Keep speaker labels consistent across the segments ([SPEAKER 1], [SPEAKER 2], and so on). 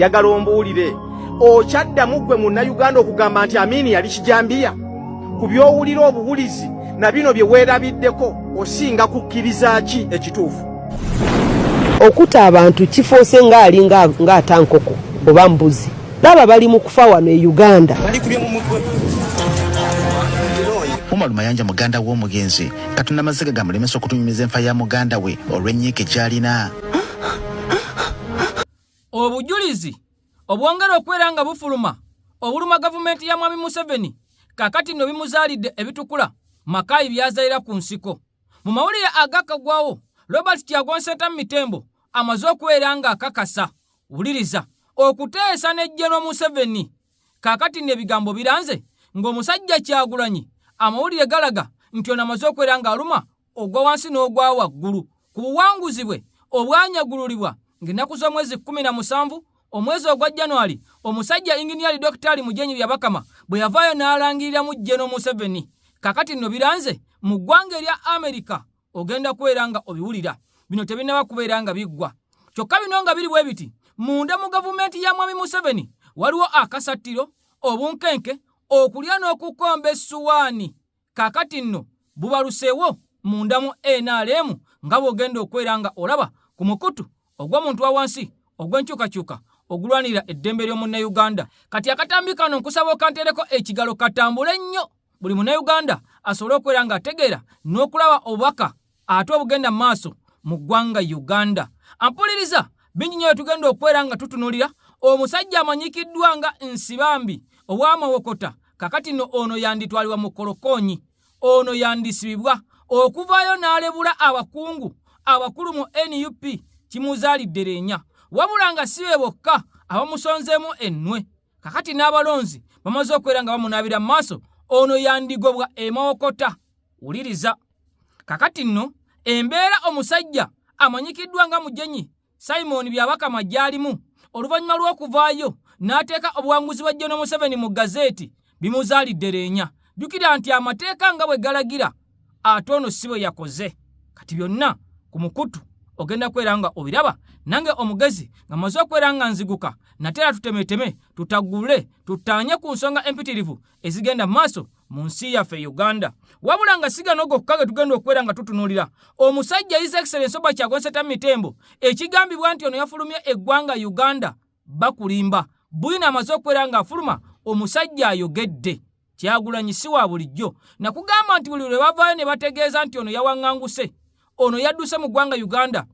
[SPEAKER 1] Njagala ombuulire, okyaddamu ggwe Munnayuganda okugamba nti Amini yali kijambiya? Ku by'owulira obuwulizi na bino bye weerabiddeko, osinga kukkiriza ki ekituufu?
[SPEAKER 2] Okutta abantu kifuuse ng'ali ng'ata nkoko oba mbuzi. Laba, bali mu kufa wano e Uganda.
[SPEAKER 3] Umaru Mayanja, muganda w'omugenzi, Katonda amaziga gamulemesa okutunyumiza enfa ya muganda we olw'ennyiike gy'alina.
[SPEAKER 4] Obujulizi obwongera okubeera nga bufuluma obuluma gavumenti ya Mwami Museveni kakati nno bimuzaalidde ebitukula Makayi byazaalira ku nsiko. Mu mawulire agakagwawo, Robert Kyagulanyi Ssentamu Mitembo amaze okubeera ng'akakasa, wuliriza, okuteesa ne General Museveni. Kaakati nno ebigambo biranze ng'omusajja Kyagulanyi, amawulire galaga nti ono amaze okubeera ng'aluma ogwa wansi n'ogwa waggulu ku buwanguzi bwe obwanyagululibwa ng'ennaku z'omwezi 17 omwezi ogwa January, omusajja Inginiali Dokitaali Mujenyi Byabakama bwe yavaayo n'alangiriramu General Museveni. Kakati nno biranze mu ggwanga erya Amerika, ogenda kubeera nga obiwulira. Bino tebinnaba kubeera nga biggwa. Kyokka bino nga biri bwe biti, munda mu gavumenti ya Mwami Museveni waliwo akasattiro, obunkenke, okulya n'okukomba essuwaani. Kaakati nno bubaluseewo munda mu NRM nga bw'ogenda okwera nga olaba ku mukutu ogw'omuntu wa wansi ogw'enkyukakyuka ogulwanirira eddembe ly'omunnayuganda. Kati akatambi kano nkusaba okantereko ekigalo katambule nnyo, buli munnayuganda asobole okubeera ng'ategeera n'okulaba obubaka ate obugenda mu maaso mu ggwanga Uganda. Ampuliriza, bingi nnyo tugenda okwera nga tutunulira. Omusajja amanyikiddwa nga Nsibambi ow'Amawokota, kakati nno ono yanditwalibwa mu kolokoonyi, ono yandisibibwa. Okuvaayo n'alebula abakungu abakulu mu NUP kimuzaalidde leenya, wabula nga si be bokka abamusonzeemu ennwe. Kakati n'abalonzi bamaze okwera nga bamunaabira mu maaso, ono yandigobwa Emawokota. Wuliriza, kakati nno embeera omusajja amanyikiddwa nga Mujenyi Simon Byabakama gy'alimu oluvannyuma lw'okuvaayo n'ateeka obuwanguzi bwa General Museveni mu gazeeti bimuzaalidde leenya. Jjukira nti amateeka nga bwe galagira, ate ono si bwe yakoze. Kati byonna ku mukutu ogenda kwera nga obiraba nange omugezi nga maze okwera nga nziguka nate era tutemeteme, tutagule, tutaanye ku nsonga empitirivu ezigenda mu maaso mu nsi yaffe Uganda. Wabula nga sigano gokka ge tugenda okubeera nga tutunuulira, omusajja His Excellence Oba Kyagulanyi Ssentamu Mitembo, ekigambibwa nti ono yafulumye eggwanga Uganda, bakulimba. Bwino amaze okubeera ng'afuluma, omusajja ayogedde. Kyagulanyi si wa bulijjo. Nakugamba nti buli lwe bavaayo ne bategeeza nti ono yawaŋŋanguse, ono yadduse mu ggwanga Uganda,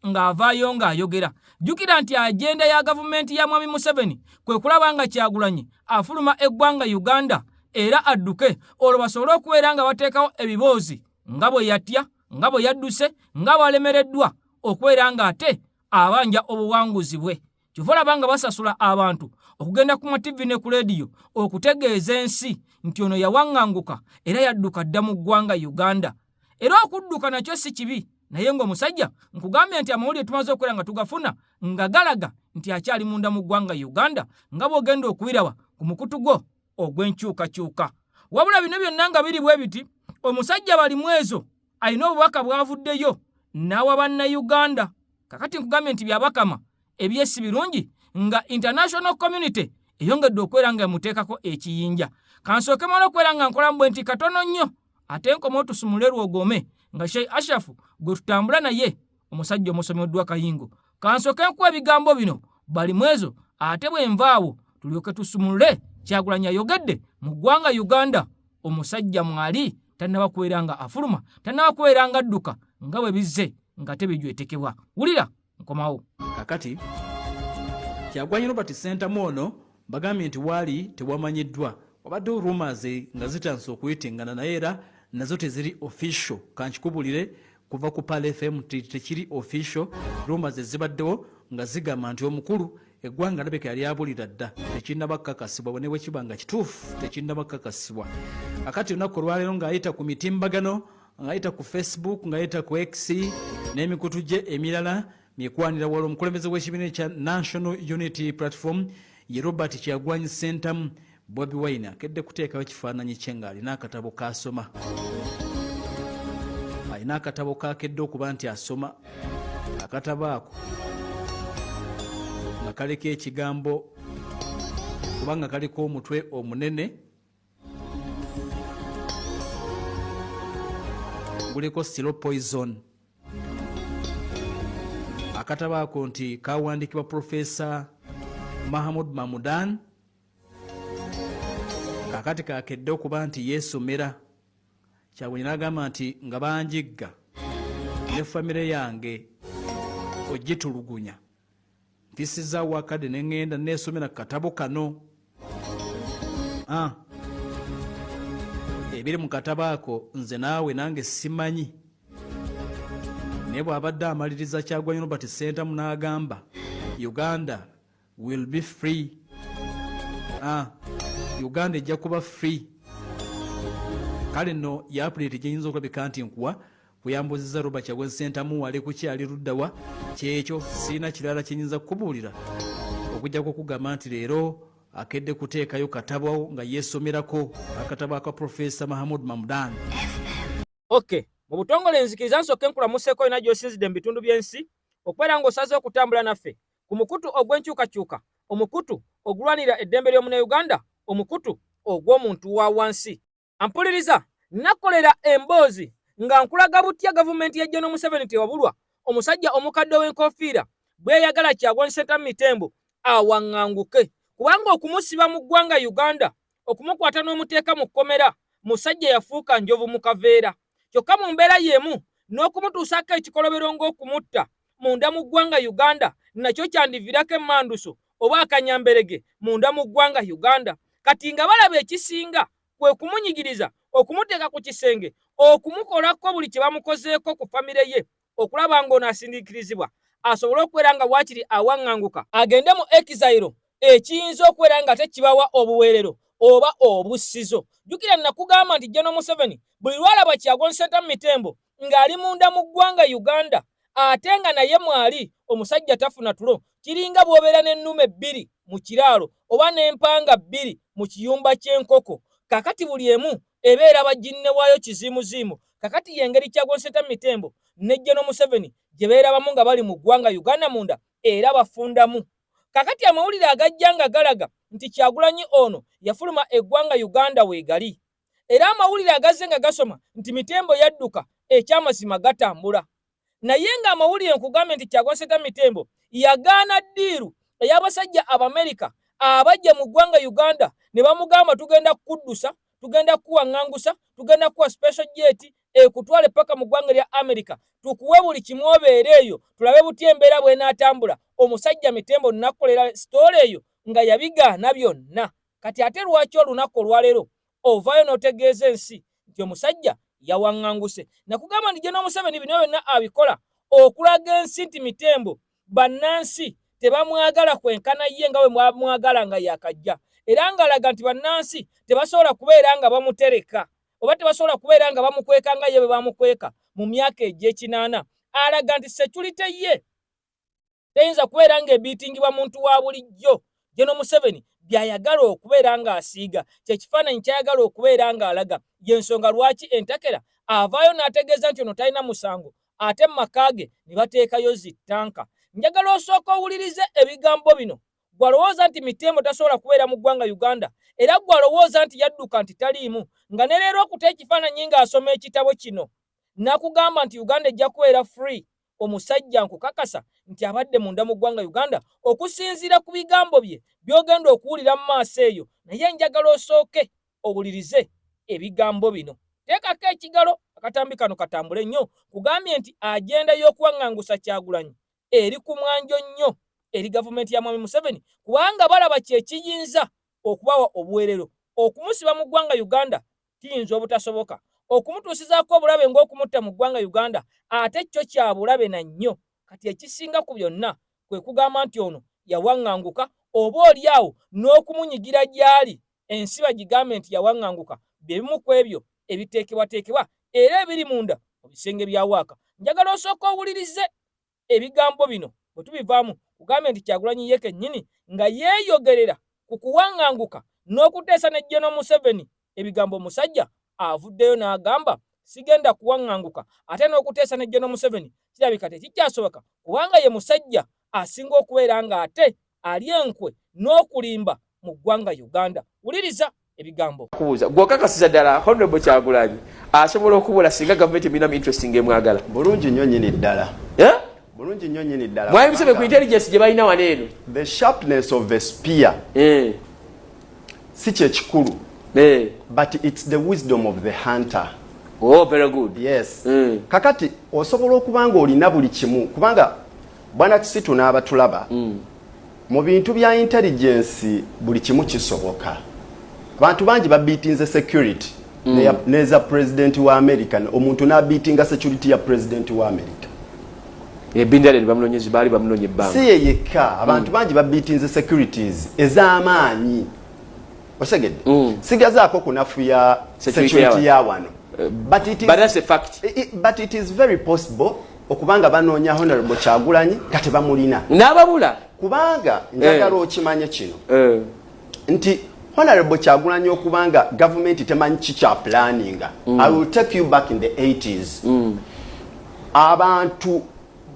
[SPEAKER 4] ng'avaayo ng'ayogera. Jjukira nti agenda ya gavumenti ya Mwami Museveni kwe kulaba nga Kyagulanyi afuluma eggwanga Uganda era adduke, olwo basobole okubeera nga bateekawo ebiboozi nga bwe yatya, nga bwe yadduse, nga bw'alemereddwa okubeera ng'ate abanja obuwanguzi bwe. Kyova olaba nga basasula abantu okugenda ku mativi ne ku leediyo okutegeeza ensi nti ono yawaŋŋanguka era yadduka dda mu ggwanga Uganda. Era okudduka nakyo si kibi, naye ng'omusajja nkugambye nti amawulire tumaze okubeera nga tugafuna nga galaga nti akyali munda mu ggwanga Uganda, nga bw'ogenda okubiraba ku mukutu gwo ogw'enkyukakyuka. Wabula bino byonna nga biri bwe biti, omusajja Balimwezo alina obubaka bw'avuddeyo n'awa Bannayuganda. Kakati nkugambye nti Byabakama ebyesi birungi nga international community eyongedde okubeera nga emuteekako ekiyinja. Kansooke mala okubeera nga nkola mbwe nti katono nnyo, ate nkoma otusumule lwogome nga Sheikh Ashafu gwe tutambula naye, omusajja omusomi oddwa Kayingo. Kansooke nkuwa ebigambo bino Balimwezo, ate bwe nvaawo tulyoke tusumulule Kyagulanyi ayogedde mu ggwanga Uganda. Omusajja mwali tannaba kubeera nga afuluma, tannaba kubeera nga adduka nga bwe bizze nga tebijwetekebwa. Wulira, nkomawo.
[SPEAKER 5] Kakati Kyagulanyi Robert Ssentamu ono bagambye nti waali tewamanyiddwa, wabaddewo rumors nga zitandise okuyitingana, naye era nazo teziri official. Kankikubulire kuva ku Pearl FM nti tekiri official. Rumors ezibaddewo nga zigamba nti omukulu eggwanga labika yali abulira dda, tekinnaba kukakasibwa. Ne bwe kiba nga kituufu, tekinnaba kukakasibwa. Akati olunaku olwaleero ng'ayita ku mitimbagano, ng'ayita ku Facebook, ng'ayita ku X n'emikutu gye emirala mikwanira wala, omukulembeze w'ekibiina ekya National Unity Platform ye Robert Kyagulanyi Ssentamu Bobi Wine akedde kuteekayo ekifaananyi kye ng'alina akatabo k'asoma. Alina akatabo k'akedde okuba nti asoma. Akatabo ako Nga kaliko ekigambo kubanga kaliko omutwe omunene guliko silo poison. Akatabo ako nti kawandikibwa Profesa Mahamud Mamudan. Kakati kakedde okuba nti yeesomera. Kyagulanyi n'agamba nti nga banjigga ne famire yange ogitulugunya, mpisizaawo akadde ne ŋŋenda neesomera ku katabo kano. Ebiri mu katabo ako nze naawe nange simanyi, naye bw'abadde amaliriza Kyagulanyi Robert Ssentamu n'agamba Uganda will be free. Uganda ejja kuba free. Kale nno ya update gyenyinza okulabika nti nkuwa kuyambuziza Robert Kyagulanyi Ssentamu wali kuki, ali luddawa? Kyekyo, sirina kirala kyenyinza kukubuulira okujjako okugamba nti leero akedde kuteekayo katabo nga yeesomerako akatabo aka Profesa Mahamud Mamdan.
[SPEAKER 4] Okay, mu butongole nzikiriza nsooke nkulamuseeko yona gy'osinzidde mu bitundu by'ensi okubeera ng'osaze okutambula naffe ku mukutu ogw'enkyukakyuka, omukutu ogulwanirira eddembe ly'omunauganda, omukutu ogw'omuntu wa wansi. Ampuliriza, nakolera emboozi nga nkulaga butya gavumenti ya General Museveni tewabulwa omusajja omukadde ow'enkofiira bweyagala Kyagulanyi Ssentamu Mitembo awaŋŋanguke, kubanga okumusiba mu ggwanga Uganda, okumukwata n'omuteeka mu kkomera, musajja yafuuka njovu mu kaveera. Kyokka mu mbeera y'emu n'okumutuusaako ekikolobero ng'okumutta munda mu ggwanga Uganda nakyo kyandiviirako emmanduso oba akanyamberege munda mu ggwanga Uganda. Kati nga balaba ekisinga kwe kumunyigiriza, okumuteeka ku kisenge, okumukolako buli kye bamukozeeko ku famire ye, okulaba ng'ono asindiikirizibwa asobole okubeera nga waakiri awaŋŋanguka agende mu exile, ekiyinza okubeera nga tekibawa obuweerero oba obussizo. Jjukira nakugamba nti General Museveni buli lw'alaba Kyagulanyi Ssentamu Mitembo ng'ali munda mu ggwanga Uganda ate nga naye mwali, omusajja tafuna tulo. Kiringa bw'obeera n'ennume bbiri mu kiraalo oba n'empanga bbiri mu kiyumba ky'enkoko. Kakati buli emu ebeera baginne waayo kiziimuziimu. Kakati y'engeri Kyagulanyi Ssentamu Mitembo ne General Museveni gye beerabamu nga bali mu ggwanga Uganda munda era bafundamu. Kakati amawulire agajja nga galaga nti Kyagulanyi ono yafuluma eggwanga Uganda weegali. Era amawulire agazze nga gasoma nti Mitembo yadduka ekyamazima gatambula. Naye ng'amawulire nkugambye nti Kyagulanyi Ssentamu Mitembo yagaana ddiiru ey'abasajja Abamerika abajja mu ggwanga Uganda ne bamugamba tugenda kukuddusa, tugenda kukuwaŋŋangusa, tugenda kukuwa special jet ekutwale paka mu ggwanga lya Amerika, tukuwe buli kimu obeere eyo tulabe butya embeera bw'enaatambula. Omusajja Mitembo nakukolera sitoola eyo nga yabigaana byonna. Kati ate lwaki olunaku olwaleero ovaayo n'otegeeza ensi nti omusajja yawaŋŋanguse? Nakugamba nti General Museveni bino byonna abikola okulaga ensi nti Mitembo bannansi tebamwagala kwenkana ye nga bwe mwamwagala nga yakajja, era ng'alaga nti bannansi tebasobola kubeera nga bamutereka oba tebasobola kubeera nga bamukweka nga ye bwe bamukweka mu myaka egy'ekinaana. Alaga nti security ye teyinza kubeera ng'ebiitingibwa muntu wa bulijjo. General Museveni by'ayagala okubeera ng'asiiga kye kifaananyi ky'ayagala okubeera ng'alaga. Y'ensonga lwaki entakera avaayo n'ategeeza nti ono talina musango, ate mu maka ge ne bateekayo zi ttanka. Njagala osooka owulirize ebigambo bino. Ggwe alowooza nti Mitembo tasobola kubeera mu ggwanga Uganda, era ggwe alowooza nti yadduka nti taliimu, nga ne leero okuta ekifaananyi ng'asoma ekitabo kino n'akugamba nti Uganda ejja kubeera free, omusajja nkukakasa nti abadde munda mu ggwanga Uganda okusinziira ku bigambo bye by'ogenda okuwulira mu maaso eyo. Naye njagala osooke owulirize ebigambo bino. Teekako ekigalo akatambi kano katambule nnyo. Kugambye nti agenda y'okuwaŋŋangusa Kyagulanyi eri ku mwanjo nnyo eri gavumenti ya Mwami Museveni, kubanga balaba kye kiyinza okubawa obuweerero. Okumusiba mu ggwanga Uganda kiyinza obutasoboka, okumutuusizaako obulabe ng'okumutta mu ggwanga Uganda ate kyo kya bulabe na nnyo. Kati ekisinga ku byonna kwe kugamba nti ono yawaŋŋanguka, oba oli awo n'okumunyigira gy'ali ensi bagigambe nti yawaŋŋanguka, bye bimu ku ebyo ebiteekebwateekebwa era ebiri munda mu bisenge bya waaka. Njagala osooka owulirize ebigambo bino, bwe tubivaamu kugambye nti Kyagulanyi ye kennyini nga yeeyogerera ku kuwaŋŋanguka n'okuteesa ne General Museveni. Ebigambo omusajja avuddeyo n'agamba sigenda kuwaŋŋanguka, ate n'okuteesa ne General Museveni kirabika tekikyasoboka kubanga ye musajja asinga okubeera ng'ate Ali enkwe n'okulimba mu ggwanga Uganda. Wuliriza ebigambo.
[SPEAKER 6] Kubuuza gwe, okakasiza ddala Honorable Kyagulanyi asobola okubula singa gavumenti emulinamu interest ng'emwagala?
[SPEAKER 7] Bulungi nnyo nnyini ddala.
[SPEAKER 6] Eh?
[SPEAKER 7] Bulungi nnyo nnyini ddala.
[SPEAKER 6] Mwami Museveni, ku intelligence gye balina wano eno.
[SPEAKER 7] The sharpness of a spear si kyekikulu, but it's the wisdom of the hunter.
[SPEAKER 6] Oh, very good.
[SPEAKER 7] Yes. Kakati osobola okuba nga olina buli kimu, kubanga bwana Kisitu n'abatulaba, mu bintu bya intelligence buli kimu kisoboka. Abantu bangi babeatinze security neza president wa America, omuntu n'abeatinga security ya president wa America.
[SPEAKER 6] Bin Laden bamunonyezi, baali bamunonya ebbanga.
[SPEAKER 7] Si ye yekka, abantu bangi babeatinze securities ez'amaanyi, osegedde? Sigazaako kunafuya
[SPEAKER 6] security
[SPEAKER 7] security
[SPEAKER 6] ya
[SPEAKER 7] ya wano, but it is,
[SPEAKER 6] But that's a fact.
[SPEAKER 7] But it is very possible okubanga banoonya Honorable Kyagulanyi nga tebamulina.
[SPEAKER 6] N'ababula.
[SPEAKER 7] Kubanga njagala okimanye kino nti Honorable Kyagulanyi, okubanga gavumenti temanyi kikya planninga, I will take you back in the 80s. Abantu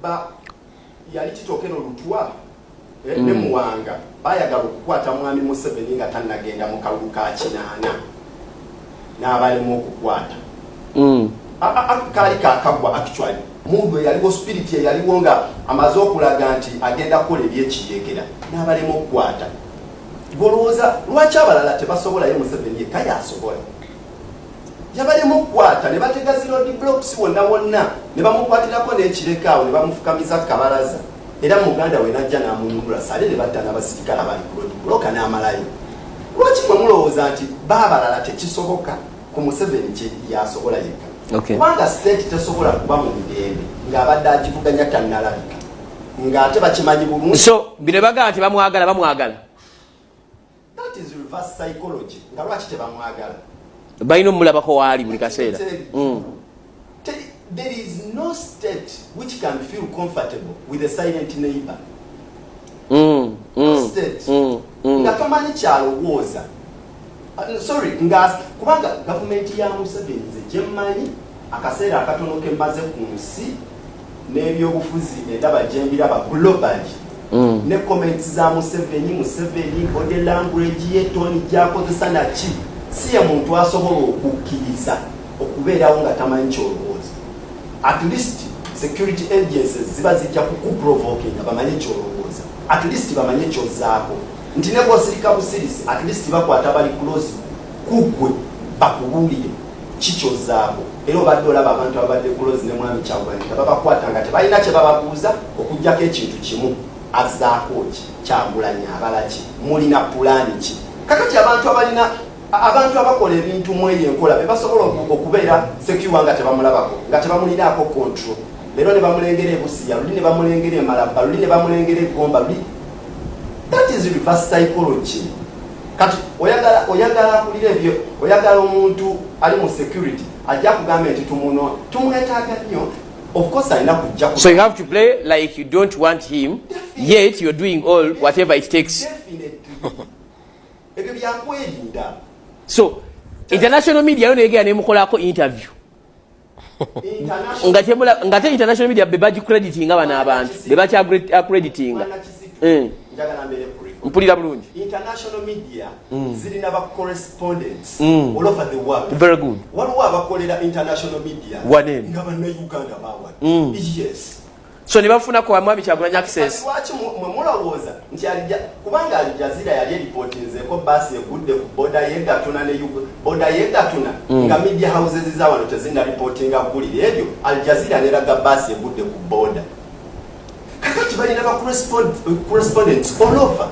[SPEAKER 7] ba yali Tito Okello Lutwa ne Muwanga bayagala okukwata mwami Museveni nga tannagenda mu kalulu ka 80, n'abalema okukwata. Kaali kakaggwa. Actually, mundu eyaliwo, spirit eyaliwo nga amaze okulaga nti agenda kukola ebyekiyekera, n'abalema okukwata. Golowooza lwaki abalala tebasobola, ye Museveni yekka yasobola? Yabalema okukwata ne batega zi road blocks wonna wonna, ne bamukwatirako n'ekireka awo, ne bamufukamiza ku kabalaza, era muganda we najja n'amununula sale, ne batta n'abasirikale abali ku road block n'amalayo. Lwaki mwe mulowooza nti baabalala tekisoboka, ku Museveni kye yasobola yekka? Kubanga state tesobola kuba mu mirembe ng'abadde agivuganya tannalabika, ng'ate bakimanyi bulungi.
[SPEAKER 6] So bino bagamba nti bamwagala, bamwagala.
[SPEAKER 7] That is reverse psychology. Nga lwaki tebamwagala?
[SPEAKER 6] Balina omulabako waali buli kaseera.
[SPEAKER 7] There is no state which can feel comfortable with a silent neighbor. No state. Nga tomanyi kyalowooza. Sorry, nga kubanga gavumenti ya Museveni, nze gyemmanyi, akaseera akatono ke mmaze ku nsi n'ebyobufuzi, endaba gyembiraba globally, ne comments za Museveni, Museveni body language ye, tone gyakozesa naki, si ye muntu asobola okukkiriza okubeerawo nga tamanyi kyolowooza. At least security agencies ziba zijja kukuprovokinga bamanye kyolowooza, at least bamanye kyozaako, nti ne bwosirika busirisi, at least bakwata bali close kuggwe bakubuulire kikyozaako. Era obadde olaba abantu ababadde close ne mwami Kyagulanyi nga babakwata nga tebalina kye bababuuza okugjako ekintu kimu: azzaako ki Kyagulanyi, abala ki, mulina pulaani ki? Kakati abantu abalina, abantu abakola ebintu mweyo enkola be basobola okubeera secure nga tebamulabako, nga tebamulinaako control. Leero ne bamulengera eBusiya, luli ne bamulengera eMalaba, luli ne bamulengera eGomba, luli. That is reverse psychology. Kati oyagala akulira ebyo, oyagala omuntu ali mu security ajja kugamba nti tumuno tumwetaaga nnyo? Of course alina kujja
[SPEAKER 6] So you have to play like you don't want him, yet you're doing all whatever it takes.
[SPEAKER 7] Definitely, ebyo byakwerinda.
[SPEAKER 6] So international media yo negera nemukolako interview nga te international media be bagicreditinga, bano abantu be bakyaccreditinga.
[SPEAKER 7] Njagala mbeere ku record.
[SPEAKER 6] Mpulira bulungi.
[SPEAKER 7] International media zirina ba correspondents all over the world.
[SPEAKER 6] Very good.
[SPEAKER 7] Waliwo abakolera international media
[SPEAKER 6] Wanene.
[SPEAKER 7] nga bannayuganda bawana. Yes.
[SPEAKER 6] So ne bafunako mwami Kyagulanyi access.
[SPEAKER 7] Kati lwaki mwe mulowooza nti Alija, kubanga Al Jazeera yali eripotinzeeko baasi egudde ku boda yegatuna ne boda yegatuna, nga media houses za wano tezinna ripotinga ggulire eryo, Al Jazeera neraga baasi egudde ku boda. Kakati balina ba correspondents all over.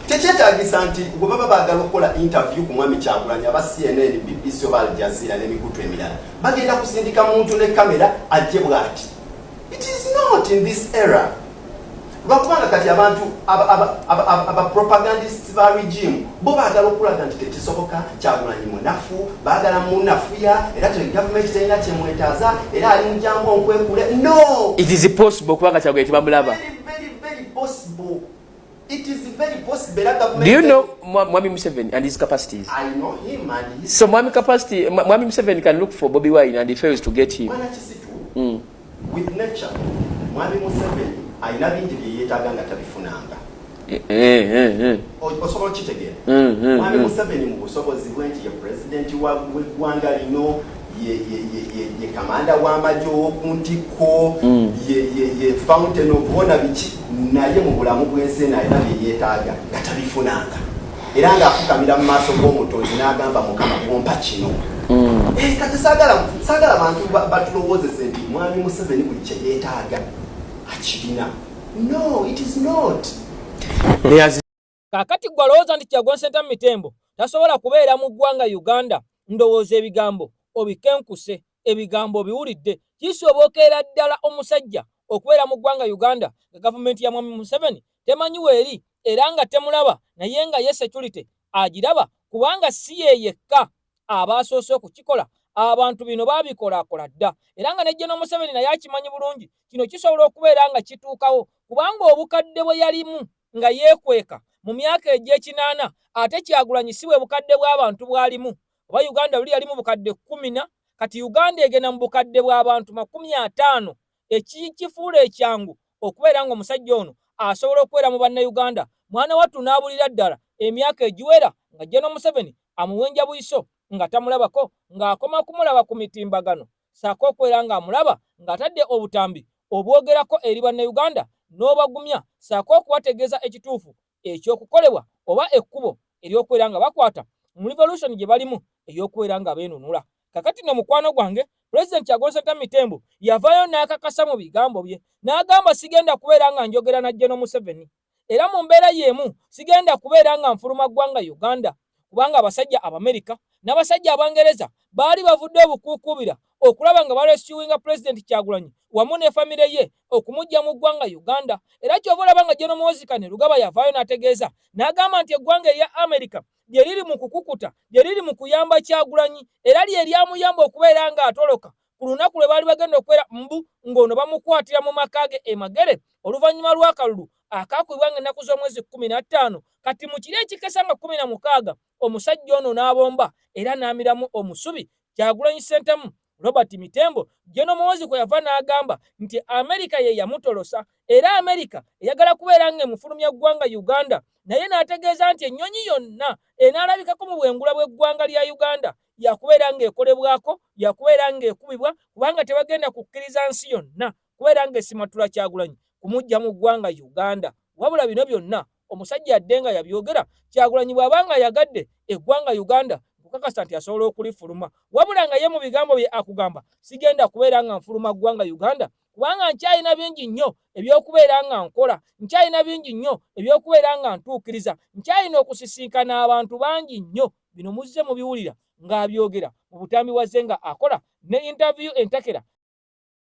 [SPEAKER 7] Tekyetagisa nti bwe baba baagala okukola interview ku mwami Kyagulanyi, aba CNN, BBC oba Al Jazeera n'emikutu emirala bagenda kusindika muntu ne kamera ajje bw'ati. It is not in this era, lwakubanga kati abantu abapropagandists ba regime bo baagala okulaga nti tekisoboka, Kyagulanyi munafu, baagala munafuya, era te gavumenti terina kyemwetaaza, era ali mujangu onkwekule. No.
[SPEAKER 6] It is possible kubanga Kyagulanyi tebamulaba.
[SPEAKER 7] Very, very, very possible. It is very possible, era government.
[SPEAKER 6] Do you know Mwami Museveni and his capacities?
[SPEAKER 7] I know him and his
[SPEAKER 6] So mwami capacity, Mwami Museveni can look for Bobi Wine and he fails to get him.
[SPEAKER 7] Mwana Kisitu, with nature, mwami Museveni alina bingi bye yeetaaga nga tabifunanga.
[SPEAKER 6] Eh, eh, eh.
[SPEAKER 7] Osobola okitegeera? Mwami Museveni mu busobozi bwe nti ye pulezidenti w'eggwanga lino, ye kamanda w'amagye ow'oku ntikko, ye fountain of bona biki, naye mu bulamu bw'ensi eno alina bye yeetaaga nga tabifunanga, era ng'afukamira mu maaso g'omutonzi n'agamba, "Mukama, bwompa kino." Kati saagala bantu batulowoozese nti Mwami Museveni buli kye yeetaaga akirina. No, it is not.
[SPEAKER 4] Kaakati gwe alowooza nti Kyagulanyi Ssentamu Mitembo tasobola kubeera mu ggwanga Uganda, ndowooza ebigambo obikenkuse, ebigambo obiwulidde. Kisobokeera ddala omusajja okubeera mu ggwanga Uganda nga gavumenti ya Mwami Museveni temanyi weeri era nga temulaba, naye nga ye security agiraba, kubanga si ye yekka abaasoose okukikola. Abantu bino baabikolakola dda, era nga ne General Museveni naye akimanyi bulungi kino kisobola okubeera nga kituukawo, kubanga obukadde bwe yalimu nga yeekweka mu myaka egy'ekinaana, ate Kyagulanyi si bwe bukadde bw'abantu bw'alimu. Oba Uganda luli yali mu bukadde 10, kati Uganda egenda mu bukadde bw'abantu 50, ekikifuula ekyangu okubeera ng'omusajja ono asobola okubeera mu Bannayuganda. Mwana wattu n'abulira ddala emyaka egiwera nga General Museveni amuwenja buyiso nga tamulabako, ng'akoma kumulaba ku mitimbagano, ssaako okubeera ng'amulaba ng'atadde obutambi obwogerako eri Bannayuganda n'obagumya, ssaako okubategeeza ekituufu eky'okukolebwa oba ekkubo ery'okubeera nga bakwata mu revolution gye balimu ey'okubeera nga beenunula. Kakati no mukwano gwange, Pulezidenti Kyagulanyi Ssentamu Mitembo yavaayo n'akakasa mu bigambo bye n'agamba, "Sigenda kubeera nga njogera na General Museveni, era mu mbeera y'emu sigenda kubeera nga nfuluma ggwanga Uganda," kubanga abasajja Abamerika n'abasajja Abangereza baali bavudde obukuukuubira okulaba nga barescuinga Pulezidenti Kyagulanyi wamu ne famire ye okumujja mu ggwanga Uganda. Era kyova olaba nga General Muhoozi Kainerugaba yavaayo n'ategeeza n'agamba nti eggwanga erya Amerika lye liri mu kukukuta, lye liri mu kuyamba Kyagulanyi, era lye lyamuyamba okubeera ng'atoloka ku lunaku lwe baali bagenda okubeera mbu ng'ono bamukwatira mu maka ge e Magere oluvannyuma lw'akalulu akaakubibwa ng'ennaku z'omwezi 15. Kati mu kiro ekikesa nga 16, omusajja ono n'abomba era n'amiramu omusubi Kyagulanyi Ssentamu Robert Mitembo. General Muhoozi kwe yava n'agamba nti Amerika ye yamutolosa, era Amerika eyagala kubeera ng'emufulumya ggwanga Uganda, naye n'ategeeza nti ennyonyi yonna enaalabikako mu bwengula bw'eggwanga lya Uganda yakubeera ng'ekolebwako, yakubeera ng'ekubibwa, kubanga tebagenda kukkiriza nsi yonna kubeera ng'esimatula Kyagulanyi kumujja mu ggwanga Uganda. Wabula bino byonna omusajja adde nga yabyogera, Kyagulanyi bw'aba nga ayagadde eggwanga Uganda, nkukakasa nti asobola okulifuluma. Wabula nga ye mu bigambo bye akugamba, "Sigenda kubeera nga nfuluma ggwanga Uganda, kubanga nkyalina bingi nnyo ebyokubeera nga nkola, nkyalina bingi nnyo ebyokubeera nga ntuukiriza, nkyalina okusisinkana abantu bangi nnyo." Bino muzze mubiwulira ng'abyogera mu butambi wazze nga akola ne interview entakera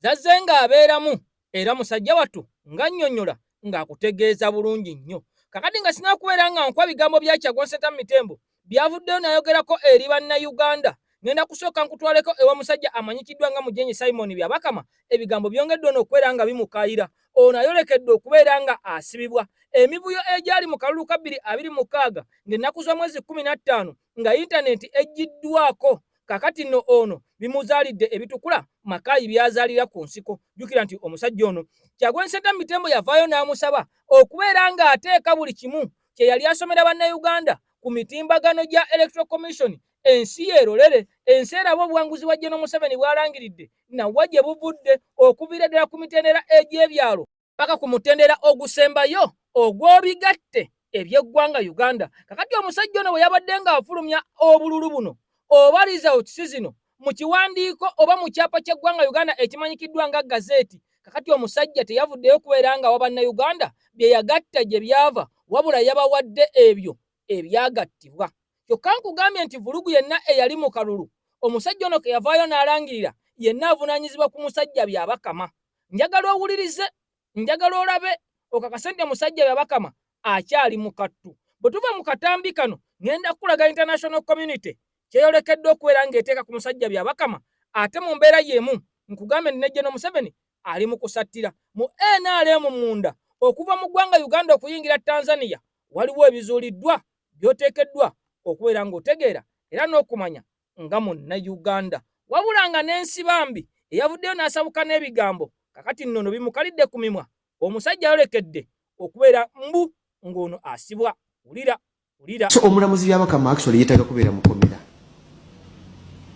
[SPEAKER 4] zazze ng'abeeramu, era musajja wattu ng'annyonnyola ng'akutegeeza bulungi nnyo. Kakati nga sinakubeera nga nkuwa bigambo bya Kyagulanyi Ssentamu Mitembo byavuddeyo n'ayogerako eri Bannayuganda, ngenda kusooka nkutwaleko ewa musajja amanyikiddwa nga Mujenyi Simon Byabakama. Ebigambo byongeddwa n'okubeera nga bimukaayira. Ono ayolekedde okubeera nga asibibwa emivuyo egyali mu kalulu ka 2026 ng'ennaku z'omwezi 15 nga yintaneti eggiddwako. Kakati nno ono bimuzaalidde ebitukula Makaayi byazaalira ku nsiko. Jjukira nti omusajja ono Kyagulanyi Ssentamu Mitembo yavaayo n'amusaba okubeera ng'ateeka buli kimu kye yali asomera Bannayuganda ku mitimbagano gya Electoral Commission, ensi yeerolere, ensi eraba obuwanguzi bwa General Museveni bw'alangiridde nawa gye buvudde, okuviira ddala ku mitendera egy'ebyalo paka ku mutendera ogusembayo ogw'obigatte eby'eggwanga Uganda. Kakati omusajja ono bwe yabadde ng'afulumya obululu buno oba results zino mu kiwandiiko oba mu kyapa ky'eggwanga Uganda ekimanyikiddwa nga gazeeti, kakati omusajja teyavuddeyo kubeera nga wa Bannayuganda bye yagatta gye byava, wabula yabawadde ebyo ebyagattibwa. Kyokka nkugambye nti vulugu yenna eyali mu kalulu omusajja ono ke yavaayo n'alangirira, yenna avunaanyizibwa ku musajja Byabakama. Njagala owulirize, njagala olabe okakase nti omusajja Byabakama akyali mu kattu. Bwe tuva mu katambi kano, ŋŋenda kukulaga international community kyeyolekedde okubeera ng'eteeka ku musajja Byabakama, ate mu mbeera y'emu nkugambe nti ne General Museveni ali mu kusattira mu NRM munda. Okuva mu ggwanga Uganda okuyingira Tanzania, waliwo ebizuuliddwa by'oteekeddwa okubeera ng'otegeera era n'okumanya nga Munnayuganda. Wabula nga n'ensibambi eyavuddeyo n'asabuka n'ebigambo, kakati nnono bimukalidde ku mimwa. Omusajja ayolekedde okubeera mbu ng'ono asibwa. Wulira wulira.
[SPEAKER 8] So omulamuzi Byabakama actually yeetaaga kubeera mukomera.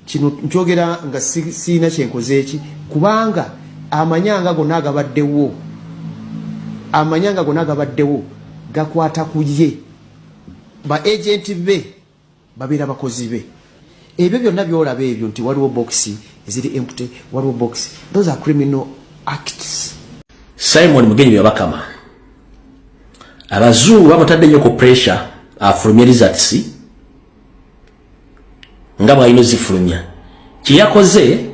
[SPEAKER 8] Kino nkyogera nga siina kyenkoze eki, kubanga amanyanga gonna agabaddewo, amanyanga gonna agabaddewo gakwata ku ye. Ba agent be babeera bakozi be. Ebyo byonna byolaba ebyo nti waliwo box eziri empty, waliwo box, those are criminal acts.
[SPEAKER 9] Simon Mugenyi Byabakama, abazungu bamutadde nnyo ku pressure afulumye results nga bw'alina ozifulumya. Kyeyakoze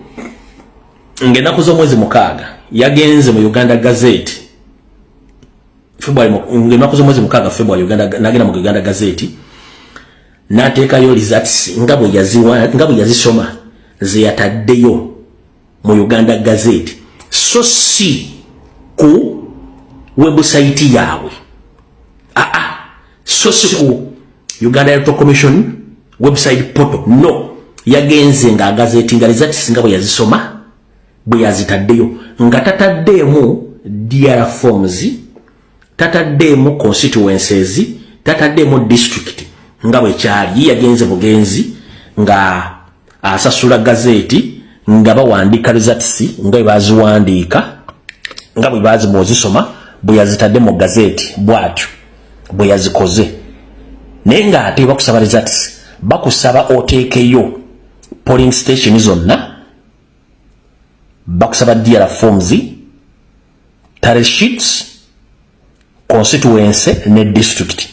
[SPEAKER 9] ng'ennaku z'omwezi 6, yagenze mu Uganda Gazette February, ng'ennaku z'omwezi 6 February, Uganda, nagenda mu Uganda Gazette n'ateekayo results nga bwe yaziwa, nga bwe yazisoma ze yataddeyo mu Uganda Gazette, so si ku website yaabwe, aa, so si ku Uganda Electoral Commission website portal. No, yagenze nga agazetinga results nga bwe yazisoma, bwe yazitaddeyo, nga tataddeemu DR forms, tataddeemu constituencies, tataddeemu district nga bwe kyali. Ye yagenze bugenzi nga asasula gazeeti nga bawandiika results nga bwe baziwandiika, nga bwe bazimwozisoma, bwe yazitadde mu gazeeti, bw'atyo bwe yazikoze. Naye ng'ate bakusaba results, bakusaba oteekeyo polling station zonna, bakusaba DR forms, tally sheets, constituency ne district.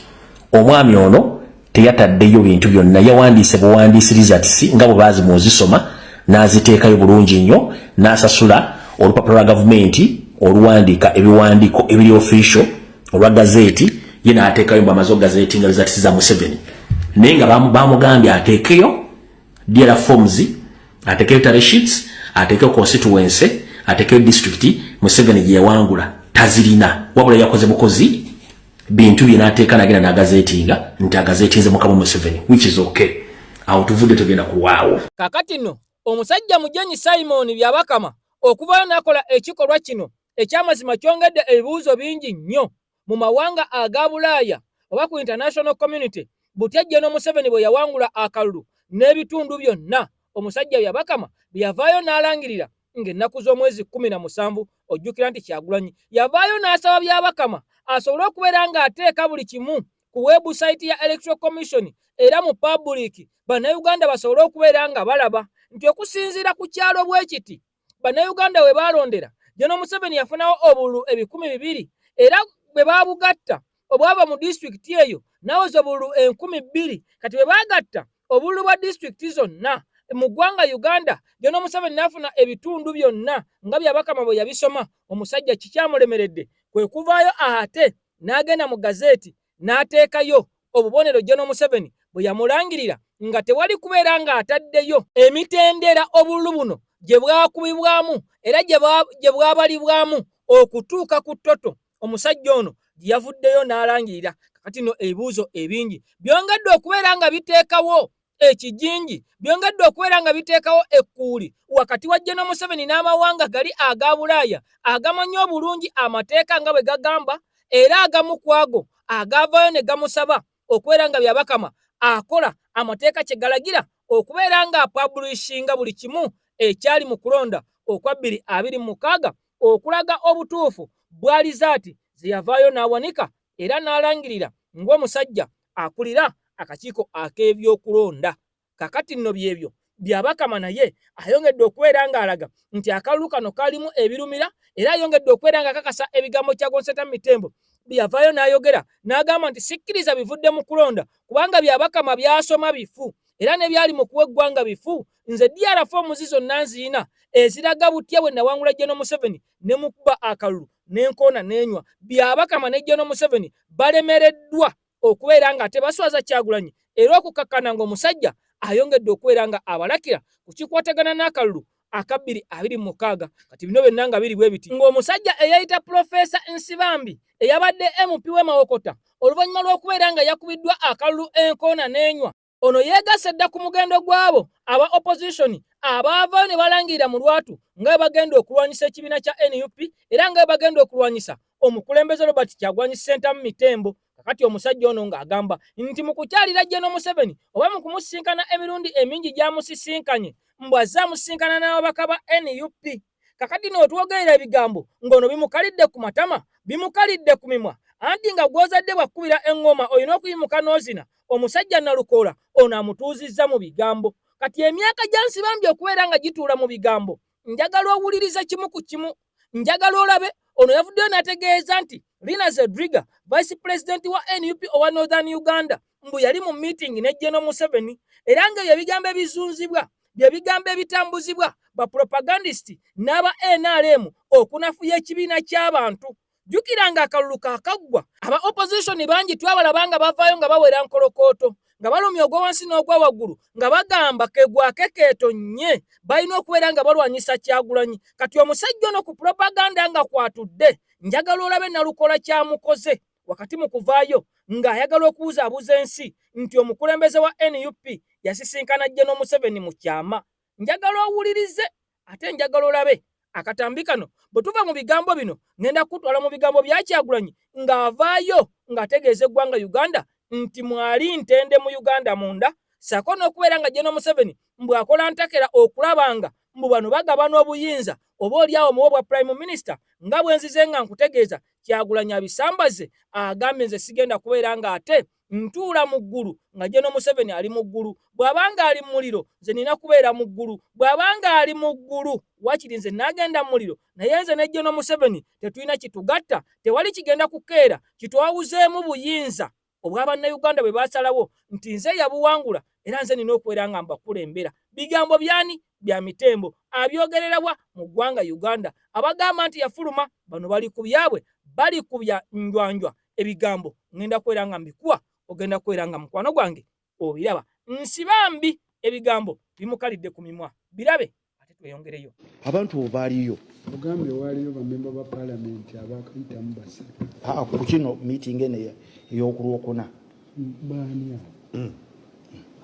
[SPEAKER 9] Omwami ono teyataddeyo bintu byonna, yawandiise buwandiisi results nga bwe baazimwozisoma, n'aziteekayo bulungi nnyo, n'asasula olupapula lwa gavumenti oluwandiika ebiwandiiko ebiri official olwa gazeeti ye, n'ateekayo mbu amaze ogazeeti nga results za Museveni. Naye nga bamugambye ateekeyo DR forms, ateekeyo tally sheets, ateekeyo constituency, ateekeyo district Museveni gye yawangula. Tazirina, wabula yakoze bukozi bintu bye n'ateeka, nagenda n'agazeetinga nti agazeetinze mukama Museveni, which is okay. Awo tuvudde, tugenda kulwawo.
[SPEAKER 4] Kakati nno omusajja Mugenyi Simon Byabakama okuvayo n'akola ekikolwa kino ekyamazima kyongedde ebibuuzo bingi nnyo mu mawanga aga Bulaaya oba ku international community. Butya General Museveni bwe yawangula akalulu n'ebitundu byonna omusajja Byabakama bye yavaayo n'alangirira ng'ennaku z'omwezi 17? Ojjukira nti Kyagulanyi yavaayo n'asaba Byabakama asobole okubeera ng'ateeka buli kimu ku website ya Electoral Commission era mu public, Bannayuganda basobole okubeera nga balaba nti okusinziira ku kyalo bwe kiti Bannayuganda we baalondera, General Museveni yafunawo obululu 2000, era bwe baabugatta obwava mu disitulikiti eyo naweza obululu 2000. Kati bwe baagatta obululu bwa disitulikiti zonna mu ggwanga Uganda, General Museveni n'afuna ebitundu byonna nga Byabakama bwe yabisoma. Omusajja kikyamulemeredde, kwe kuvaayo ate n'agenda mu gazeeti n'ateekayo obubonero General Museveni bwe yamulangirira, nga tewali kubeera ng'ataddeyo emitendera obululu buno gye bwakubibwamu era gye bwabalibwamu okutuuka ku total omusajja ono gye yavuddeyo n'alangirira. Kakati no ebibuuzo ebingi byongedde okubeera nga biteekawo ekijinji, byongedde okubeera nga biteekawo ekkuuli wakati wa General Museveni n'amawanga gali aga Bulaaya agamanyi obulungi amateeka nga bwe gagamba, era agamu ku ago agaavaayo ne gamusaba okubeera nga Byabakama akola amateeka kye galagira okubeera nga apublishinga buli kimu ekyali mu kulonda okwa 2026, okulaga obutuufu bwa results ze yavaayo n'awanika era n'alangirira ng'omusajja akulira akakiiko ak'ebyokulonda. Kakati nno byebyo Byabakama, naye ayongedde okubeera ng'alaga nti akalulu kano kalimu ebirumira, era ayongedde okubeera nga kakasa ebigambo kya Gonseta Mitembo byeyavaayo n'ayogera n'agamba nti sikkiriza bivudde mu kulonda, kubanga Byabakama byasoma bifu era ne byali mu kuwa eggwanga bifu. Nze DR forms zonna nziina eziraga butya bwe nawangula General Museveni ne mukuba akalulu n'enkoona n'enywa. Byabakama ne General Museveni balemereddwa okubeera nga tebaswaza Kyagulanyi, era okukakkana ng'omusajja ayongedde okubeera nga abalakira ku kikwatagana n'akalulu aka 2026. Kati bino byonna nga biri bwe biti, ng'omusajja eyayita Pulofeesa Nsibambi eyabadde MP w'e Mawokota, oluvannyuma lw'okubeera nga yakubiddwa akalulu enkoona n'enywa, ono yeegasse dda ku mugendo gw'abo aba opposition abaavaayo ne balangirira mu lwatu nga bwe bagenda okulwanyisa ekibiina kya NUP era nga bwe bagenda okulwanyisa omukulembeze Robert Kyagulanyi Ssentamu Mitembo. Kakati omusajja ono ng'agamba nti mu kukyalira General Museveni oba mu kumusisinkana emirundi emingi gy'amusisinkanye, mbu azze amusisinkana n'ababaka ba NUP. Kakati n'otwogerera ebigambo ng'ono bimukalidde ku matama, bimukalidde ku mimwa, anti nga gw'ozadde bw'akkubira eŋŋoma olina okuyimuka n'ozina. Omusajja Nalukoola ono amutuuzizza mu bigambo. Kati emyaka gya Nsibambi okubeera nga gituula mu bigambo, njagala owulirize kimu ku kimu, njagala olabe. Ono yavuddeyo n'ategeeza nti Lina Zedriga, vice president wa NUP owa Northern Uganda, mbu yali mu meeting ne General Museveni, era ng'ebyo ebigambo ebizunzibwa bye bigambo ebitambuzibwa ba propagandist n'aba NRM okunafuya ekibiina ky'abantu. Jjukira nga akalulu kaakaggwa, aba opposition bangi twabalaba nga bavaayo nga bawera nkolokooto, nga balumya ogwa wansi n'ogwa waggulu, nga bagamba kegwake keetonnye, balina okubeera nga balwanyisa Kyagulanyi. Kati omusajja ono ku propaganda nga kwatudde, njagala olabe Nalukola kyamukoze wakati mu kuvaayo ng'ayagala okubuzaabuza ensi nti omukulembeze wa NUP yasisinkana General Museveni mu kyama. Njagala owulirize ate njagala olabe akatambi kano. Bwe tuva mu bigambo bino, ngenda kukutwala mu bigambo bya Kyagulanyi ng'avaayo ng'ategeeza eggwanga Uganda nti mwali ntende mu Uganda munda, ssaako n'okubeera nga General Museveni mbu akola ntakera okulaba nga mbu bano bagabana obuyinza, oba oli awo muwe bwa Prime Minister. Nga bwe nzize nga nkutegeeza, Kyagulanyi abisambaze, agambye nze sigenda kubeera nga ate ntuula mu ggulu nga General Museveni ali mu ggulu. Bw'aba nga ali mu muliro, nze nina kubeera mu ggulu. Bw'aba nga ali mu ggulu, wakiri nze naagenda mu muliro, naye nze ne General Museveni tetulina kitugatta, tewali kigenda kukeera kitwawuzeemu buyinza obwa Bannayuganda bwe baasalawo nti nze yabuwangula era nze nina okubeera nga mbakulembera. Bigambo byani? Bya mitembo. Abyogererawa mu ggwanga Uganda. Abagamba nti yafuluma bano bali ku byabwe, bali ku bya njwanjwa. Ebigambo ngenda kubeera nga mbikuwa, ogenda kubeera nga mukwano gwange obiraba. Nsibambi ebigambo bimukalidde ku mimwa, birabe ate tweyongereyo.
[SPEAKER 8] Abantu bo baaliyo.
[SPEAKER 10] Ogambye waaliyo bamemba ba palamenti abakayitamu basatu.
[SPEAKER 8] Aa, ku kino meeting eno ey'okulwokuna.
[SPEAKER 10] Baani abo?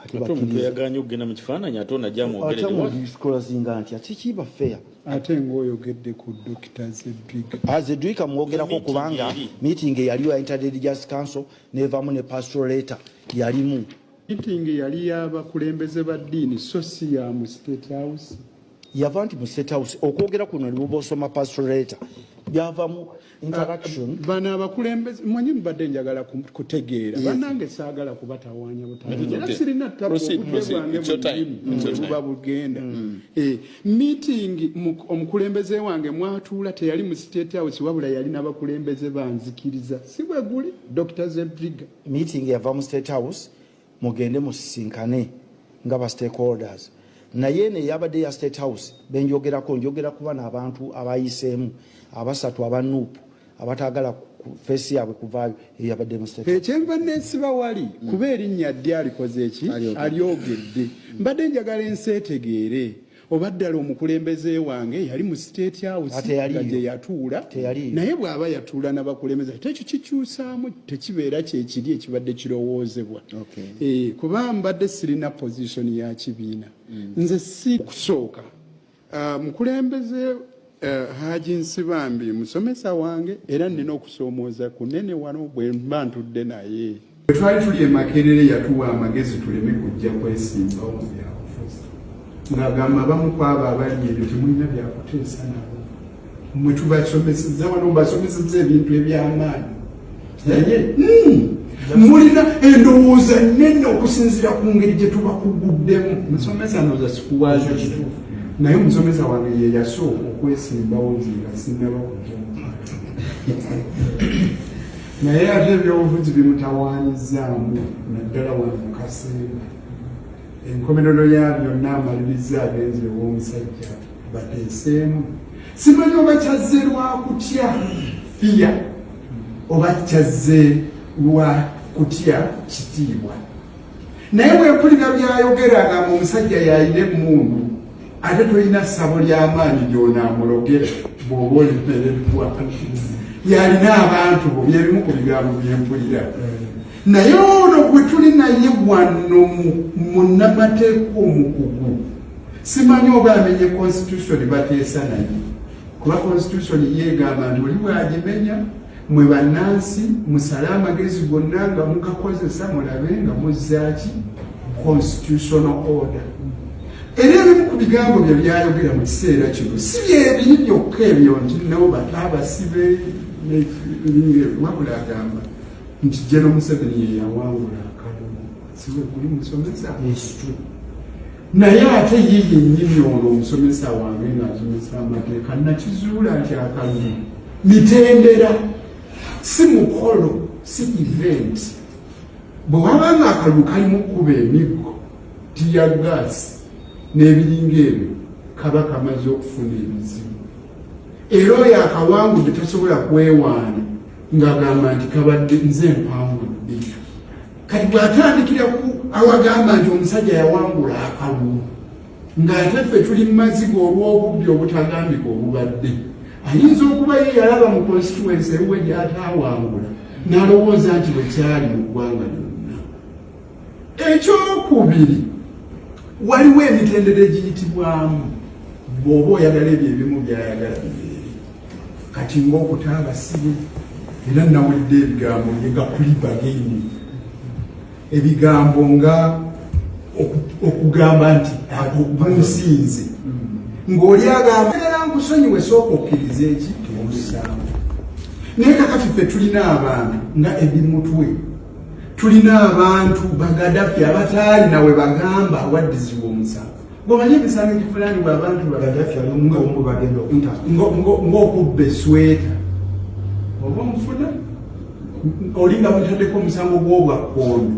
[SPEAKER 8] Ate
[SPEAKER 11] Ate omuntu eyagaanye okugenda mu kifaananyi ate ono ajja
[SPEAKER 8] ate
[SPEAKER 11] amwogerere what?
[SPEAKER 8] mudisclosinga nti ate kiba fair.
[SPEAKER 10] Ate ng'oyogedde ku Dr. Zedriga.
[SPEAKER 8] Ah, Zedriga mwogerako
[SPEAKER 11] Meeting
[SPEAKER 8] kubanga
[SPEAKER 11] eri.
[SPEAKER 8] meeting eyaliyo ya Interreligious Council nevamu ne pastoral letter yalimu.
[SPEAKER 10] Meeting yali y'abakulembeze ba ddiini so si ya mu State House.
[SPEAKER 8] Yava nti mu State House okwogera kuno ne bwoba osoma pastoral letter byavamu interaction.
[SPEAKER 10] Bano abakulembeze mmanyi mbadde njagala kutegeera. Bannange saagala kubatawaanya butawaanya. Era sirina ttabu,
[SPEAKER 11] Proceed,
[SPEAKER 10] obudde
[SPEAKER 11] proceed.
[SPEAKER 10] bwange
[SPEAKER 11] It's your time.
[SPEAKER 10] bunyini
[SPEAKER 11] It's your
[SPEAKER 10] bwe buba
[SPEAKER 11] time.
[SPEAKER 10] bugenda. Meeting omukulembeze wange mwatuula teyali mu State House, wabula yali n'abakulembeze banzikiriza. Si bwe guli, Dr. Zedriga?
[SPEAKER 8] Meeting yava mu State House, mugende musisinkane nga ba stakeholders, naye eno eyabadde ya State House benjogerako, njogera ku bano abantu abayiseemu abasatu aba NUP abataagala face yaabwe kuvaayo, eyabadde mu State House.
[SPEAKER 10] Ekyenva nensiba wali kuba erinnya ddi alikoze eki alyogedde, mbadde njagala ensi etegeere oba ddala omukulembeze wange yali mu State House
[SPEAKER 8] Ate yaliyo.
[SPEAKER 10] nga gye yatuula.
[SPEAKER 8] Teyaliyo.
[SPEAKER 10] Naye bw'aba yatuula n'abakulembeze, ate ekyo kikyusaamu, tekibeera kyekiri ekibadde kirowoozebwa. Kuba mbadde sirina position ya kibiina, nze si kusooka. Mukulembeze Haji Nsibambi musomesa wange, era nina okusoomooza kunene wano bwe mba ntudde naye. Bwe twali tuli e Makerere yatuwa amagezi tuleme kujja kwesimbawo mu byabufuzi, ng'agamba abamu ku abo abali ebyo temulina byakuteesa nabo, mmwe tubasomesezza wano, mbasomesezza ebintu eby'amaanyi, naye mulina endowooza nnene okusinziira ku ngeri gye tubakuguddemu. Musomesa ndowooza sikuwaaza kituufu, naye omusomesa wange ye yasooka okwesimbawo nze nga sinnaba kujja mu Parliament. Naye ate ebyobufuzi bimutawaanyizzaamu, naddala wano mu Kasemba. Enkomerero ya byonna amaliriza agenze ew'omusajja bateeseemu. Simanyi oba kyazze lwa kutya fiya oba kyazze lwa kutya kitiibwa, naye bwempulira byayogera ngamba omusajja yalina emmundu, ate tolina ssabo ly'amaanyi gy'onaamulogera bw'oba olemereddwa, yalina abantu bo, byebimu ku bigambo byempulira. Naye ono gwe tuli naye wano munnamateeka omukugu, simanyi oba amenye constitution bateesa naye, kuba constitution yeegamba nti oli bw'agimenya Mwe bannansi musale amagezi gonna nga mugakozesa mulabe nga muzzaaki constitutional order. Era ebimu ku bigambo bye byayogera mu kiseera kino si byebiri byokka ebyo nti nabo bata abasibe, wabula agamba nti General Museveni ye yawangula akalulu, siwe guli musomesa, naye ate ye yennyini ono omusomesa wange ng'asomesa amateeka nakizuula nti akalulu mitendera, si mukolo, si event. Bwe waba nga akalulu kalimu kuba emiggo, tear gas n'ebiringa ebyo, kaba kamaze okufuna ebizibu, era oyo akawangudde tasobola kwewaana ng'agamba nti kabadde nze mpangudde. Kati bw'atandikira ku awagamba nti omusajja yawangula akalulu ng'ate ffe tuli mu maziga olw'obubbi obutagambika obubadde, ayinza okuba ye yalaba mu constituency ewuwe gy'ataawangula n'alowooza nti bwe kyali mu ggwanga lyonna. Ekyokubiri, waliwo emitendera egiyitibwamu bw'oba oyagala ebyo ebimu byayagala bibeere kati ng'okuta abasibe. Era nawulidde ebigambo bye nga plea bargaining, ebigambo nga okugamba nti gunsinze, ng'oli agamba era nkusonyiwe, sooka okkiriza eki omusango. Naye kakati ffe tulina abantu nga ebimutwe, tulina abantu bagadafi abataali nawe bagamba waddizibwa omusango. Gomanye emisango egivunaanibwa abantu ng'okubba esweta oba omufuna oli nga mutaddeko omusango gw'obwakkondo,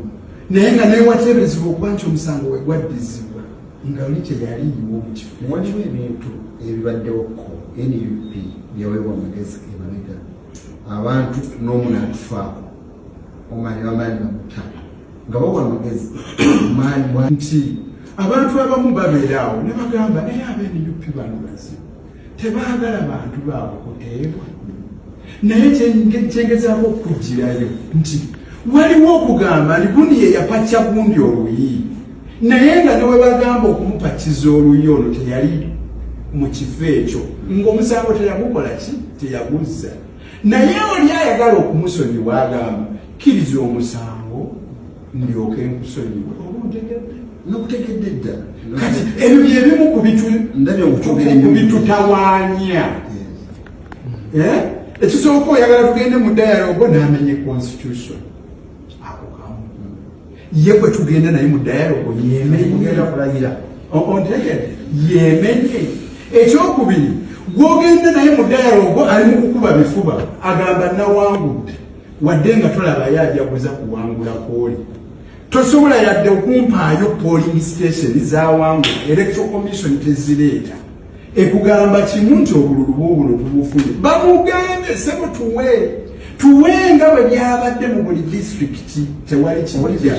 [SPEAKER 10] naye nga newateeberezebwa okuba nti omusango we gwaddizibwa nga oli teyaliiwo mu kifo.
[SPEAKER 12] Waliwo ebintu ebibaddewoko NUP byaweebwa amagezi emabega, abantu n'omu n'atufaako omani bamala ne bamuta nga bawa amagezi.
[SPEAKER 10] Nti abantu abamu babeera awo ne bagamba, naye aba NUP bano bazibu, tebaagala bantu baabwe kuteebwa. Naye kyengezaako okukugirayo nti waliwo okugamba nti gundi ye yapacca gundi oluyi, naye nga ne we bagamba okumupakiza oluyi ono teyali mu kifo ekyo, ng'omusango teyagukola ki, teyaguzza, naye oli ayagala okumusonyiwa agamba kkiriza omusango ndyoke nkusonyiwe. Oba ontegedde?
[SPEAKER 12] Nokutegedde dda.
[SPEAKER 10] Kati ebyo byebimu ku bitutawaanya. Ekisooka, oyagala tugende mu dialogue n'amenye constitution, ako kamu. Ye gwe tugenda naye mu dialogue yemenye, ontegedde, yemenye. Ekyokubiri, gwogenda naye mu dialogue ali mu kukuba bifuba, agamba nawangudde, wadde nga tolabayo ajaguza kuwangula kwoli. Tosobola yadde okumpaayo polling station zawangula, Electoral Commission tezireeta, ekugamba kimu nti obululu bwobuno tubufunye. Bamugambe sebo tuwe tuwe nga bwe byabadde mu buli disitulikiti, tewali kijja.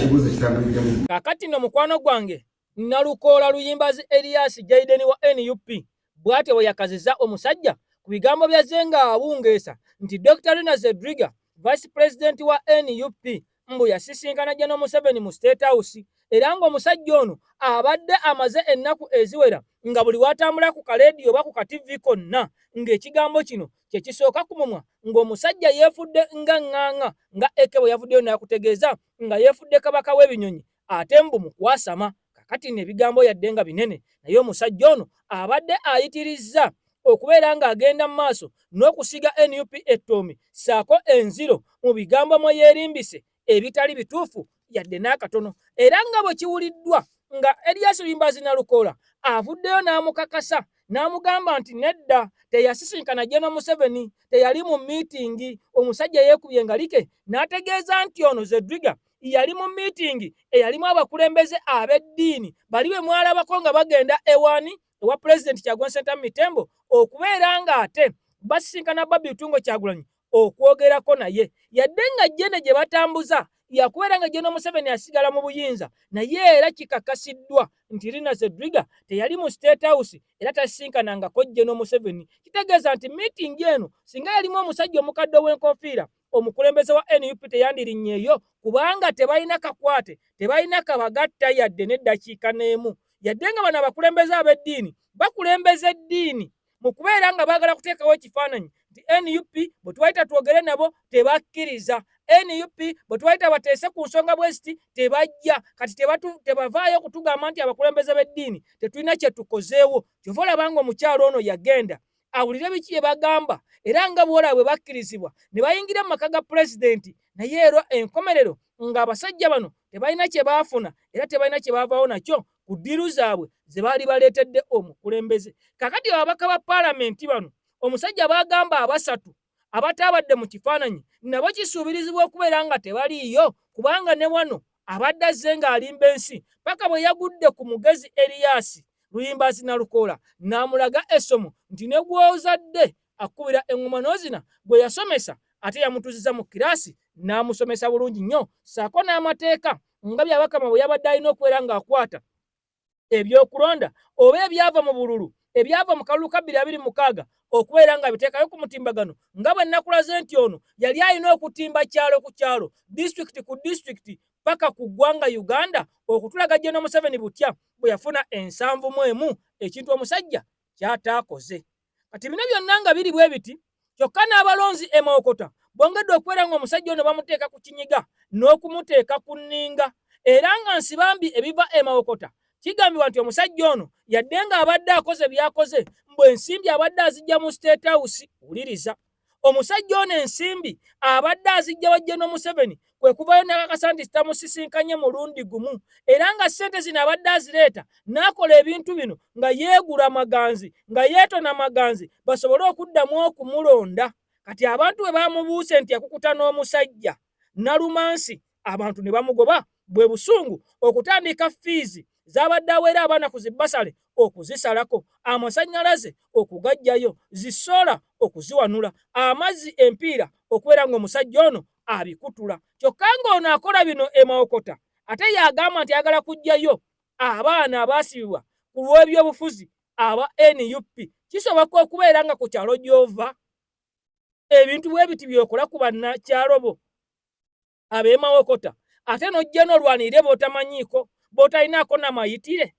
[SPEAKER 4] Kakati no mukwano gwange Nalukoola Luyimbazi Elias Jaden wa NUP bw'atyo bwe yakazizza omusajja ku bigambo bya Zenga awungeesa nti Dr. Rina Zedriga, Vice President wa NUP, mbu yasisinkana General Museveni mu State House, era ng'omusajja ono abadde amaze ennaku eziwera nga buli w'atambula ku kaleediyo oba ku kativi konna ng'ekigambo kino kye kisooka ku mumwa, ng'omusajja yeefudde nga ŋŋaŋa nga Eke bwe yavuddeyo n'akutegeeza nga yeefudde kabaka w'ebinyonyi ate mbu mu kwasama. Kakati nno ebigambo yadde nga binene, naye omusajja ono abadde ayitirizza okubeera ng'agenda mu maaso n'okusiiga NUP ettoomi ssaako enziro mu bigambo mwe yeerimbise ebitali bituufu yadde n'akatono, era nga bwe kiwuliddwa nga Erias Luyimbazi Nalukoola avuddeyo n'amukakasa n'amugamba nti nedda, teyasisinkana General Museveni, teyali mu miitingi, omusajja yeekubye engalike n'ategeeza nti ono Zedriga yali mu miitingi eyalimu abakulembeze ab'eddiini bali be mwalabako nga bagenda ewani ewa Pulezidenti Kyagulanyi Ssentamu Mitembo okubeera ng'ate basisinkana Barbie Itungo Kyagulanyi okwogerako naye, yadde nga jene gye batambuza yakubeera nga General Museveni asigala mu buyinza, naye era kikakasiddwa nti Rina Zedriga teyali mu State House era tasisinkanangako General Museveni. Kitegeeza nti miitingi eno singa yalimu omusajja omukadde ow'enkofiira omukulembeze wa NUP teyandirinnyeeyo, kubanga tebalina kakwate, tebalina kabagatta yadde n'eddakiika n'emu, yadde nga bano abakulembeze ab'eddiini bakulembeza eddiini mu kubeera nga baagala kuteekawo ekifaananyi nti nup bwe twayita twogere nabo tebakkiriza nup bwe twayita bateese ku nsonga bwe ziti tebajja kati tebavaayo kutugamba nti abakulembeze b'eddiini tetulina kye tukozeewo kyova olaba nga omukyalo ono yagenda awulire biki bye bagamba era nga bw'olaba bwe bakkirizibwa ne bayingira mu maka ga pulezidenti naye era enkomerero ng'abasajja bano tebalina kye baafuna era tebalina kye baavaawo nakyo ku ddiiru zaabwe ze baali baleetedde omukulembeze kakati ababaka ba paalamenti bano omusajja baagamba abasatu abataabadde mu kifaananyi nabo kisuubirizibwa okubeera nga tebaliiyo kubanga ne wano abadde azze ng'alimba ensi paka bwe yagudde ku mugezi Eriyaasi Luyimbazi Nalukoola n'amulaga essomo nti ne gw'ozadde akubira eŋŋoma n'ozina gwe yasomesa ate yamutuuziza mu kiraasi n'amusomesa bulungi nnyo ssaako n'amateeka nga Byabakama bwe yabadde alina okubeera ng'akwata ebyokulonda oba ebyava mu bululu ebyava mu kalulu ka 2026 okubeera nga biteekayo ku mutimbagano nga bwe nakulaze nti ono yali alina okutimba kyalo ku kyalo disitulikiti ku disitulikiti paka ku ggwanga Uganda okutulaga General Museveni butya bwe yafuna 71 ekintu omusajja kyataakoze. Kati bino byonna nga biri bwe biti kyokka n'abalonzi e Mawokota bongedde okubeera ng'omusajja ono bamuteeka ku kinyiga n'okumuteeka ku nninga era nga Nsibambi ebiva e Mawokota kigambibwa nti omusajja ono yadde ng'abadde akoze by'akoze mbu ensimbi abadde azijja mu State House wuliriza omusajja ono ensimbi abadde azijja wa General Museveni kwe kuvayo n'akakasa nti tamusisinkanye mulundi gumu era nga ssente zino abadde azireeta n'akola ebintu bino nga yeegula maganzi nga yeetona maganzi basobole okuddamu okumulonda kati abantu bwe bamubuuse nti yakukuta n'omusajja Nalumansi abantu ne bamugoba bwe busungu okutandika fiizi z'abadde aweera abaana ku zibbasale okuzisalako, amasannyalaze okugaggyayo, zi soola okuziwanula, amazzi empiira okubeera ng'omusajja ono abikutula. Kyokka ng'ono akola bino e Mawokota ate y'agamba nti ayagala kuggyayo abaana abaasibibwa ku lw'ebyobufuzi aba nup. Kisoboka okubeera nga ku kyalo gy'ova ebintu bwe biti by'okola ku bannakyalo bo ab'e Mawokota ate n'ojja n'olwanirire b'otamanyiiko b'otalinaako na mayitire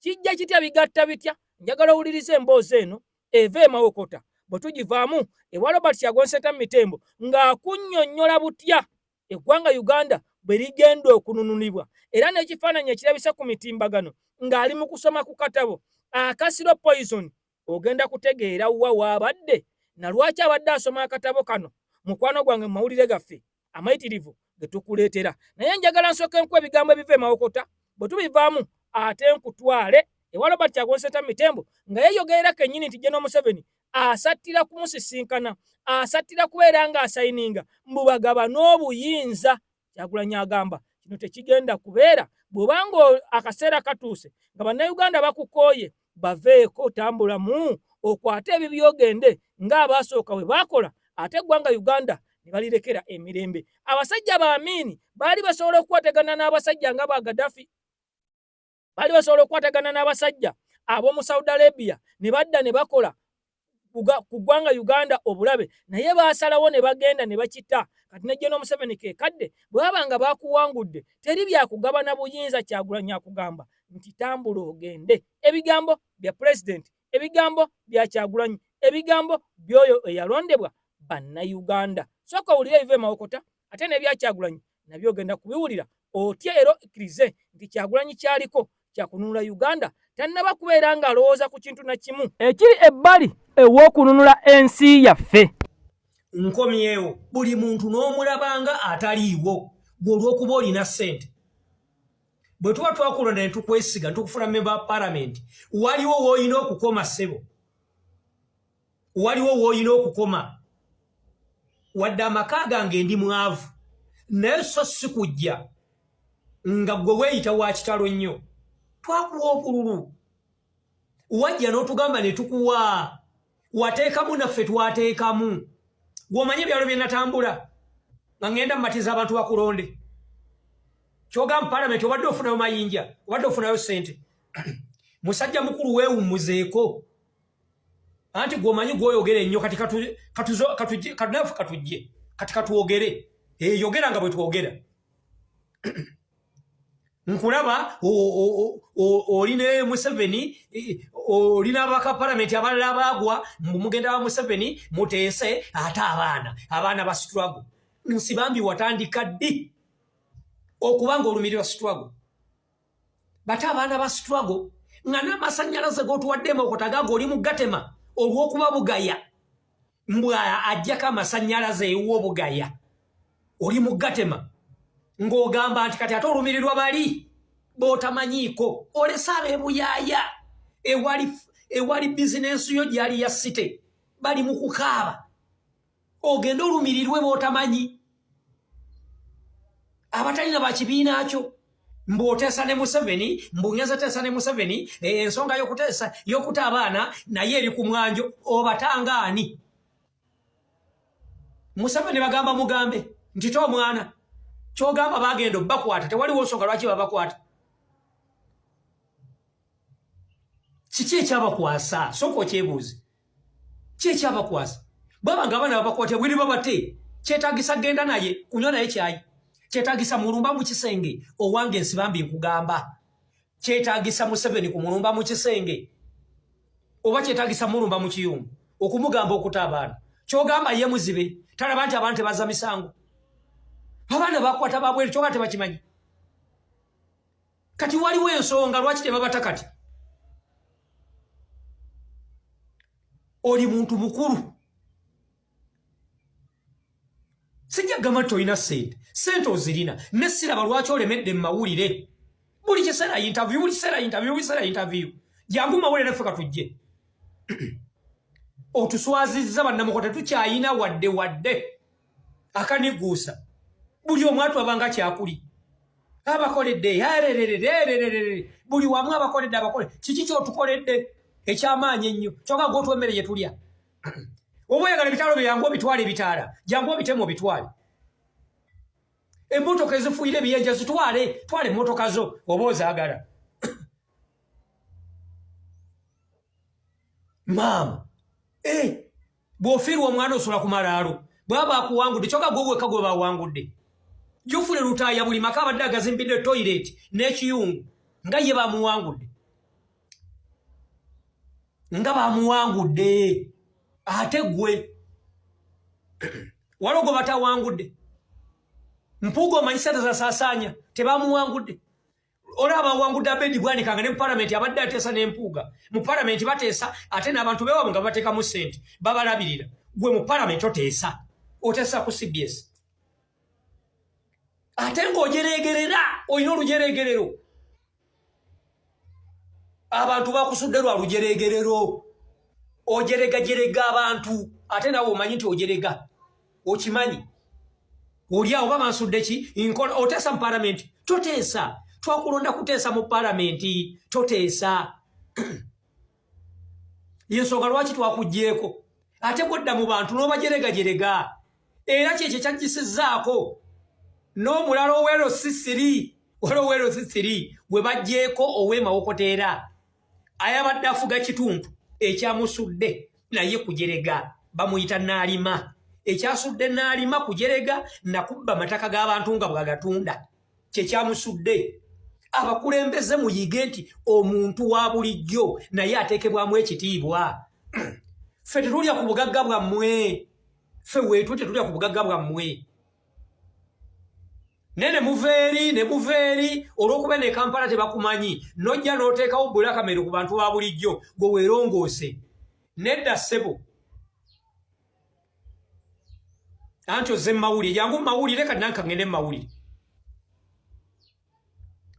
[SPEAKER 4] kijja kitya bigatta bitya njagala owulirize emboozi eno eva e Mawokota bwe tugivaamu ewa Robert Kyagulanyi Ssentamu Mitembo ng'akunnyonnyola butya eggwanga Uganda bwe ligenda okununulibwa era n'ekifaananyi ekirabise ku mitimbagano ng'ali mu kusoma ku katabo akasiro poison ogenda kutegeera wa waabadde na lwaki abadde asoma akatabo kano mukwano gwange mu mawulire gaffe amayitirivu ge tukuleetera naye njagala nsooke nkuwa ebigambo ebiva emawokota bwe tubivaamu ate nkutwale ewa Robert Kyagulanyi Ssentamu Mitembo nga yeeyogerera kennyini nti General Museveni asattira kumusisinkana asattira kubeera ng'asayininga mbu bagaba n'obuyinza Kyagulanyi agamba kino tekigenda kubeera bw'oba nga akaseera katuuse nga bannayuganda bakukooye baveeko tambulamu okwate ebibyo ogende ng'abaasooka bwe baakola ate eggwanga Uganda ne balirekera emirembe. Abasajja ba Amini baali basobola okukwatagana n'abasajja nga ba Gaddafi baali basobola okukwatagana n'abasajja ab'omu Saudi Arabia ne badda ne bakola ku ggwanga Uganda obulabe naye baasalawo ne bagenda ne bakita kati ne General Museveni ke kadde bwe baba nga bakuwangudde teri byakugabana buyinza Kyagulanyi akugamba nti tambula ogende ebigambo bya pulezidenti ebigambo bya Kyagulanyi ebigambo by'oyo eyalondebwa bannayuganda sooka owulire ebiva e Mawokota ate n'ebya Kyagulanyi nabyo ogenda kubiwulira otye era okkirize nti Kyagulanyi kyaliko kyakununula Uganda tannaba kubeera ng'alowooza ku kintu na kimu ekiri ebbali ew'okununula ensi yaffe.
[SPEAKER 13] Nkomyewo buli muntu n'omulabanga ataliiwo gwe olw'okuba olina ssente bwe tuba twakulonda ne tukwesiga ne tukufuna memba wa palamenti waliwo w'olina okukoma ssebo waliwo w'olina okukoma wadde amaka gange ndi mwavu naye so si kujja nga gwe weeyita wa kitalo nnyo twakuwa obululu wajja n'otugamba ne tukuwa wateekamu naffe twateekamu gw'omanyi ebyalo bye natambula nga ŋŋenda mumatiza abantu bakulonde kyogamba palamenti obadde ofunayo mayinja obadde ofunayo ssente musajja mukulu weewummuzeeko anti gwomanyi gwoyogera ennyo kati katunafu katujje kati katwogere eh, yogera nga bwe twogera Nkulaba oli ne Museveni, oli n'abaka palamenti abalala abaagwa mbu mugenda wa Museveni muteese ate abaana abaana ba struggle. Nsibambi watandika ddi okuba nga olumirirwa struggle? Bate abaana ba struggle nga n'amasannyalaze g'otuwadde emokota gago oli mu gatema olw'okuba bugaya mbu ajjako amasannyalaze ewuwo bugaya oli mu gatema ng'ogamba nti kati ate olumirirwa bali b'otamanyiiko olese ab'ebuyaaya ewali ewali bizinensi yo gyali ya site bali mu kukaaba ogende olumirirwe b'otamanyi abatalina bakibiina kyo mbu oteesa ne Museveni mbu ngenze teesa ne Museveni eh, ensonga y'okuteesa y'okuta abaana naye eri ku mwanjo obatanga ani Museveni bagamba mugambe nti to omwana kyogamba bagenda obakwata tewaliwo nsonga lwaki babakwata kiki ekyabakwasa sooka okyebuuze ki ekyabakwasa baba nga abaana babakwata bweri babate kyetagisa genda naye kunywa naye kyayi kyetagisa mulumba mu kisenge owange ensibambi nkugamba kyetagisa museveni kumulumba mu kisenge oba kyetagisa mulumba mu kiyungu okumugamba okuta abaana kyogamba ye muzibe talaba nti abantu tebaza misango abaana bakwata babweru kyoga tebakimanyi kati waliwo ensonga lwaki tebabata kati oli muntu mukulu sijja gamba nti olina sente sente ozirina ne siraba lwaki olemedde mu mawulire buli kiseera interview buli kiseera interview buli kiseera interview jangu mawulire naffe katujje otuswazizza bannamuko tetukyayina wadde wadde akaniguusa buli omu atwabanga kyakuli abakoledde ererererererere buli wamu abakoledde abakole kiki kyotukoledde ekyamaanyi ennyo kyoka gwe otuwa emmere gye tulya oba oyagala ebitaalo byangu obitwale ebitaala jangu obitemu obitwale emmotoka ezifuuyira ebiyenja zitwale twala emmotoka zo oba ozaagala maama eh! bw'ofiirwa omwana osula ku malaalo bwaba bakuwangudde kyoka gwe wekka gwe bawangudde jufule lutaaya buli maka abadde agazimbidde toyireti n'ekiyungu nga ye bamuwangudde nga bamuwangudde ate gwe waliwo gwe batawangudde mpuuga omanyi sente zasaasaanya tebamuwangudde olaba bawangudde abedi bwanika nga ne mu palamenti abadde ateesa n'empuuga mu palamenti bateesa ate n'abantu bewaabwe nga babateekamu ssente babalabirira gwe mu palamenti oteesa oteesa ku cbs ate ng'ojereegerera olina olujereegerero abantu bakusudde lwa lujeregerero ojeregajerega abantu ate nawe omanyi nti ojerega okimanyi oli awo babansudde ki nkola oteesa mu palamenti toteesa twakulonda kuteesa mu palamenti toteesa yensonga lwaki twakugyeko ate bwodda mu bantu n'obajeregajerega era kyekyo kyajjisizzaako n'omulala owero sisiri waliwo owero sisiri gwe bagyeko ow'emawokoteera ayabadde afuga kitundu ekyamusudde naye kujerega bamuyita naalima ekyasudde naalima kujerega nakubba mataka g'abantu nga bwagatunda kyekyamusudde abakulembeze muyige nti omuntu wa bulijjo naye ateekebwamu ekitiibwa ffe tetulya ku bugagga bwammwe ffe weetu tetulya ku bugagga bwammwe naye ne muva eri ne muva eri olw'okuba ne kampala tebakumanyi nojja n'oteekawo bulakamere ku bantu ba bulijjo gwe weerongoose nedda ssebo anti ozze mumawulire jangu mumawulire kati nange kangende mumawulire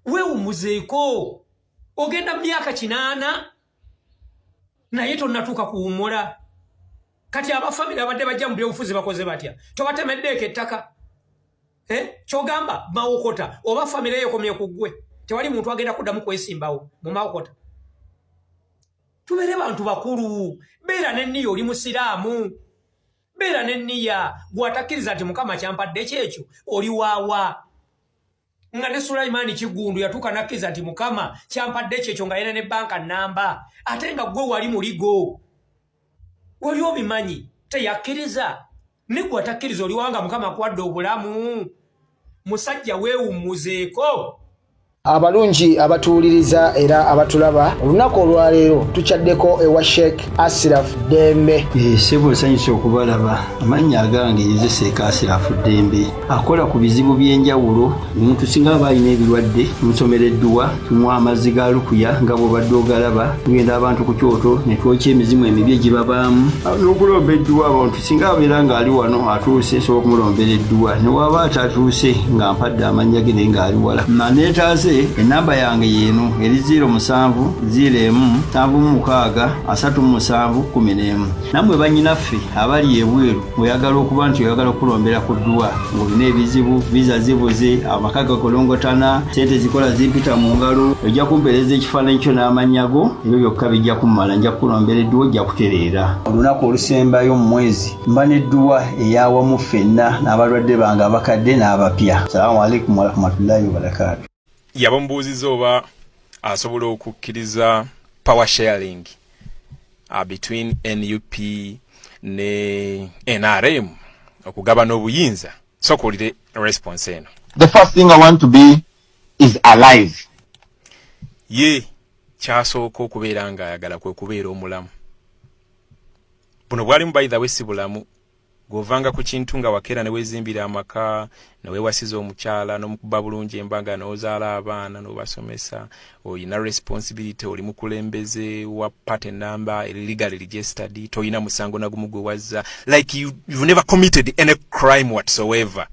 [SPEAKER 13] wewumuzeeko ogenda mu myaka kinaana naye tonnatuuka kuwummula kati abafamire abadde bajja mu byobufuzi bakoze batya tobatemeddeeko ettaka eh? kyogamba mawokota oba famire eyokomye ku ggwe tewali muntu agenda kuddamu kwesimbawo mu mawokota tubeere bantu bakulu beera nenniya oli musiraamu beera nenniya gwatakkiriza nti mukama kyampadde kyekyo oli waawa nga ne sulaimaani kiggundu yatuuka nakkiriza nti mukama kyampadde kyekyo nga yena ne banka namba ate nga gwe wali muligo wali obimanyi teyakkiriza ne gwe atakkiriza oli wanga mukama akuwadde obulamu musajja weewummuzeeko.
[SPEAKER 14] Abalungi abatuwuliriza era abatulaba, olunaku olwaleero tukyaddeko ewa Sheikh Asiraf Ddembe.
[SPEAKER 15] Eh, ssebo nsanyuse okubalaba. Amannya agange nze Sheikh Asiraf Ddembe, akola ku bizibu by'enjawulo. Omuntu singa aba alina ebirwadde, tumusomera edduwa, tumuwa amazzi ga lukuya nga bw'obadde ogalaba, tugenda abantu ku kyoto ne twokya emizimu emibi egibabaamu n'okulomba edduwa. Abantu singa abeera ng'ali wano atuuse, nsobola okumulombera edduwa, ne waba atatuuse nga mpadde amannya ge naye ng'ali wala naneetaaze. Ennamba yange yeeno eri 07 01 76 37 11. Nammwe bannyinaffe abali ebweru ng'oyagala okuba nti oyagala okukulombera ku dduwa ng'olina ebizibu, viza zibuze, amaka gakolongotana, sente zikola zimpita mu ngalo, ojja kumpeereza ekifaananyi kyo n'amannya go, ebyo byokka bijja kummala, nja kukulombera edduwa ojja kutereera. Olunaku olusembayo mu mwezi mba n'edduwa ey'awamu ffenna n'abalwadde bange abakadde n'abapya. Salaamu alaikum warahmatullahi wabarakaatu.
[SPEAKER 16] Yabamubuuzizza oba asobola okukkiriza power sharing between NUP ne NRM, okugabana obuyinza. Sokuwulire response eno.
[SPEAKER 17] The first thing I want to be is alive.
[SPEAKER 16] Ye kyasooka okubeera ng'ayagala kwe kubeera omulamu. Buno bwalimu, by the way, si bulamu gw'ovanga ku kintu nga wakeera ne weezimbira amaka, ne weewasiza omukyala n'omukuba bulungi embaga, n'ozaala abaana n'obasomesa, oyina responsibility, oli mukulembeze wa party number legally registered, toyina musango nagumu gwe wazza, like you've never committed any crime whatsoever,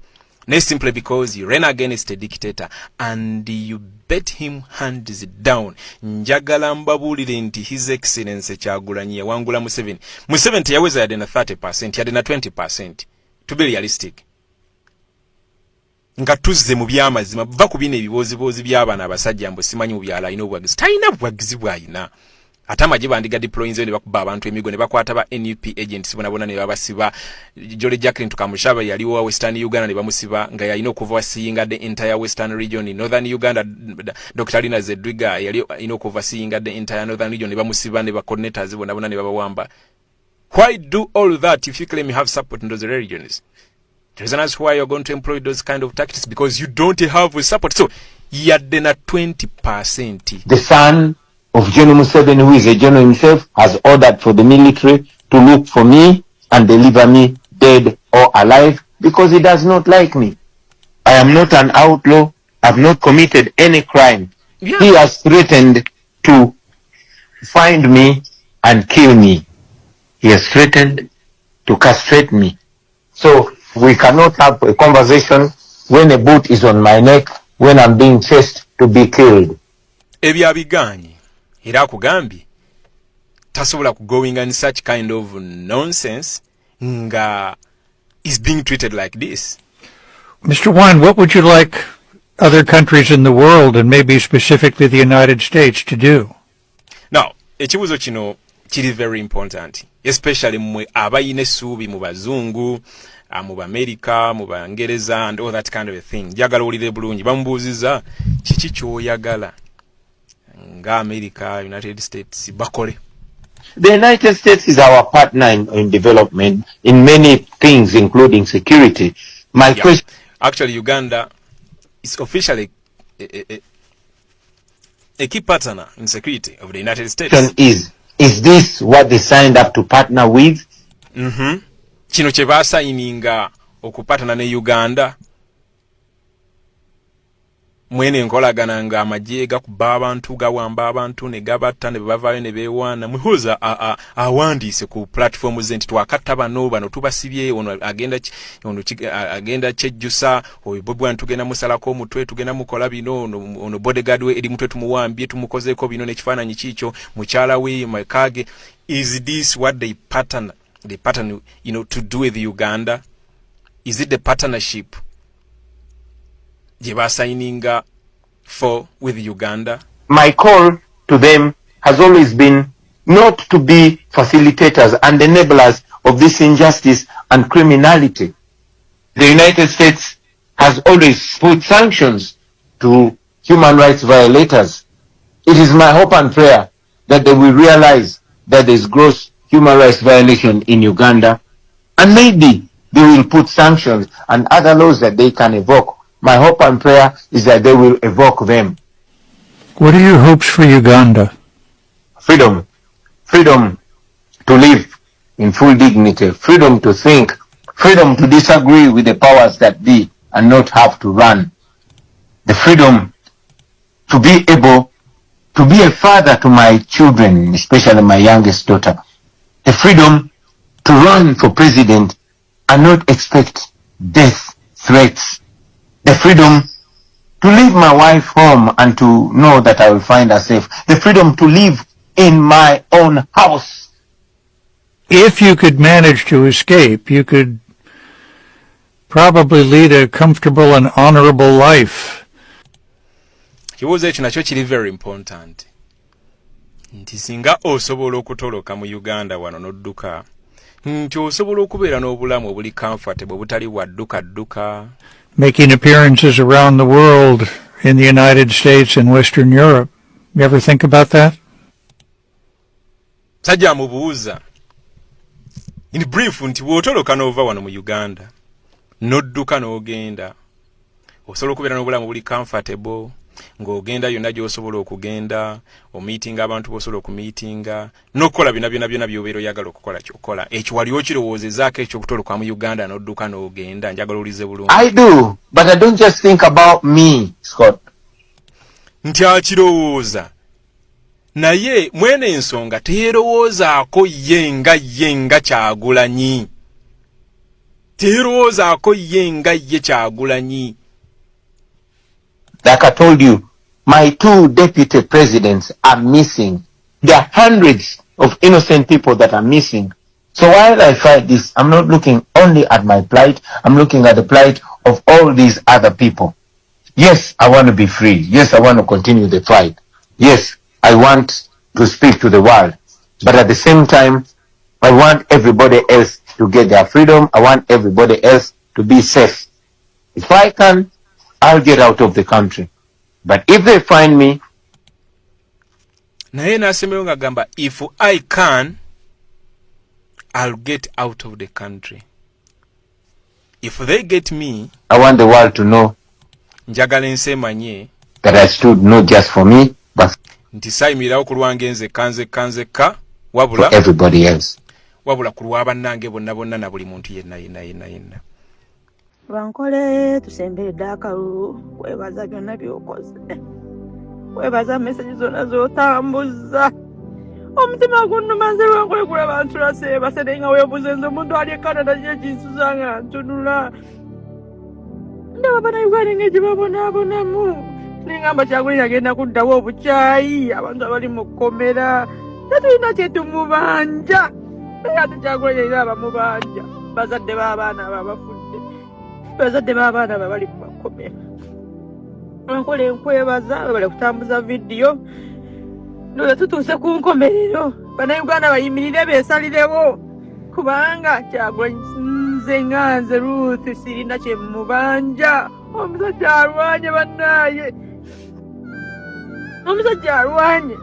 [SPEAKER 16] naye simply because you ran against a dictator and you bet him hands down. Njagala mbabuulire nti His Excellence Kyagulanyi yawangula Museveni. Museveni teyaweza yadde na 30, yadde na 20. To be realistic, nga tuzze mu byamazima, va ku bino ebibooziboozi by'abaana abasajja mbu simanyi mu byalo alina obuwagizi. Talina buwagizi bw'alina. Ate amagye bandiga deployinzeyo ne bakuba abantu emigo ne bakwata ba NUP agents bona bona ne babasiba. Jole Jacqueline Tukamushaba yaliwo wa Western Uganda ne bamusiba nga yalina okuva wasiyinga the entire Western region. In Northern Uganda, Dr Lina Zedriga yali alina okuva siyinga the entire Northern region ne bamusiba, ne ba coordinators bona bona ne babawamba. Why do all that if you claim you have support in those regions? The reason as why you're going to employ those kind of tactics, because you don't have support, so yadde na 20.
[SPEAKER 17] The son of General Museveni, who is a general himself, has ordered for the military to look for me and deliver me dead or alive because he does not like me. I am not an outlaw. I've not committed any crime. He has threatened to find me and kill me. He has threatened to castrate me. So we cannot have a conversation when a boot is on my neck, when I'm being chased to be killed.
[SPEAKER 16] Ebyo abigaanye era akugambye tasobola kugoinga in such kind of nonsense nga is being treated like this.
[SPEAKER 18] Mr. Wine, what would you like other countries in the world, and maybe specifically the United States, to do?
[SPEAKER 16] Now, ekibuuzo kino kiri very important, especially mmwe abayina essuubi mu bazungu, mu Bamerica, mu Bangereza and all that kind of a thing. Njagala owulire bulungi. Bamubuuziza kiki ky'oyagala nga America, United States bakole.
[SPEAKER 17] The United States is our partner in development in many things, including security. My question
[SPEAKER 16] Actually, Uganda is officially a key partner in security of the United States.
[SPEAKER 17] is this what they signed up to partner with?
[SPEAKER 16] Kino kye baasayininga okupatana ne Uganda mwene enkolagana ng'amagye gakuba abantu, gawamba abantu ne gabatta ne bavaayo ne beewaana. Muhoozi awandiise ku platform ze nti twakatta bano, bano tubasibye, ono agenda ono agenda kyejjusa, oyo Bobi Wine tugenda musalako omutwe, tugenda mukola bino, ono bodyguard we eri mutwe tumuwambye, tumukozeeko bino n'ekifaananyi kiikyo, mukyala we makage. Is this what they pattern to do with Uganda? Is it the partnership gye basayininga for with Uganda?
[SPEAKER 17] My call to them has always been not to be facilitators and enablers of this injustice and criminality. The United States has always put sanctions to human rights violators. It is my hope and prayer that they will realize that there is gross human rights violation in Uganda, and maybe they will put sanctions and other laws that they can evoke. My hope and prayer is that they will evoke them.
[SPEAKER 18] What are your hopes for Uganda?
[SPEAKER 17] Freedom. Freedom to live in full dignity. Freedom to think. Freedom to disagree with the powers that be and not have to run. The freedom to be able to be a father to my children, especially my youngest daughter. The freedom to run for president and not expect death threats. The freedom to leave my wife home and to know that I will find her safe. The freedom to live in my own house.
[SPEAKER 18] If you could manage to escape, you could probably lead a comfortable and honorable life.
[SPEAKER 16] Kibuuzo ekyo nakyo kiri very important nti singa osobola okutoloka mu Uganda wano n'odduka nti osobola okubeera n'obulamu obuli comfortable obutali bwa dduka dduka.
[SPEAKER 18] Making appearances around the world in the United States and Western Europe. You ever think about that?
[SPEAKER 16] Sajja amubuuza in brief nti bw'otoloka n'ova wano mu Uganda n'odduka n'ogenda osobola okubeera n'obulamu buli comfortable ng'ogenda yonna gy'osobola okugenda omiitinga abantu b'osobola okumiitinga n'okukola byonna byonna byonna by'obeera oyagala okukola kyokola ekyo wali okirowoozezaako ekyokutoloka mu Uganda n'odduka n'ogenda njagala olize bulungi.
[SPEAKER 17] I do, but I don't just think about me, Scott.
[SPEAKER 16] Nti akirowooza naye mwene ensonga teerowoozaako ye nga ye nga Kyagulanyi teerowoozaako ye nga ye Kyagulanyi.
[SPEAKER 17] Like I told you, my two deputy presidents are missing. There are hundreds of innocent people that are missing. So while I fight this, I'm not looking only at my plight, I'm looking at the plight of all these other people. Yes, I want to be free. Yes, I want to continue the fight. Yes, I want to speak to the world. But at the same time, I want everybody else to get their freedom. I want everybody else to be safe. If I can, I'll get out of the country. But if they find me,
[SPEAKER 16] naye n'asembayo ng'agamba if I can, I'll get out of the country. If they get me,
[SPEAKER 17] I want the world to know
[SPEAKER 16] njagala ensi emanye
[SPEAKER 17] that I stood not just for me, but
[SPEAKER 16] nti saayimirirawo ku lwange nzekka nzekka nzekka wabula
[SPEAKER 17] for everybody else.
[SPEAKER 16] Wabula ku lwa bannange bonna bonna na buli muntu yenna yenna yenna yenna.
[SPEAKER 19] Lwankole tusemberedde akalulu kwebaza byonna by'okoze kwebaza meseji zonna z'otambuza omutima gunnuma nze lwankole kulaba ntula seebase naye nga weebuze nze omuntu ali e Canada ki ekinsuza nga ntunula ndaba bannayuganda engeri gye babonaabonamu nengamba Kyagulanyi agenda kuddawo obukyayi abantu abali mu kkomera tetulina kyetumubanja naye ate Kyagulanyi alina abamubanja bazadde b'abaana abo abafudde bazadde b'abaana abo abali mu makomera. Nkola enkwebaza webale kutambuza vidiyo ndowooza tutuuse ku nkomerero bannayuganda bayimirire beesalirewo kubanga Kyagulanyi nze nga nze Ruth sirina kye mubanja omusajja alwanye bannaaye omusajja alwanye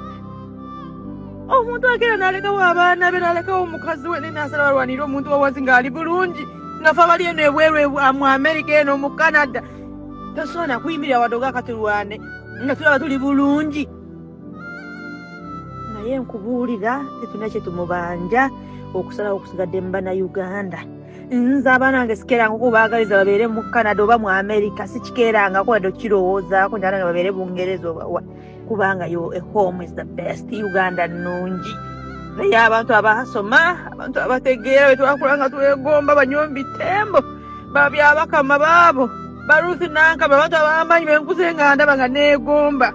[SPEAKER 19] omuntu akeera n'alekawo abaana be n'alekawo omukazi we naye n'asala balwanire omuntu wawansi ng'ali bulungi nga fe abali eno ebweru mu Amerika eno mu Canada tosobola nakuyimirira wadde ogakatulwane nga tulaba tuli bulungi naye nkubuulira tetulina kye tumubanja okusalawo okusigadde mu bannayuganda. Nze abaana bange sikeeranga okubaagaliza babeere mu Canada oba mu America sikikeerangako wadde okukirowoozaako nti abaana babeere Bungereza oba wa kubanga yo a home is the best. Uganda nnungi naye abantu abasoma abantu abategeera be twakula nga twegomba banyombi tembo babyabakama baabo ba Ruth Nankaba abantu ab'amaanyi benkuze nga ndaba nga neegomba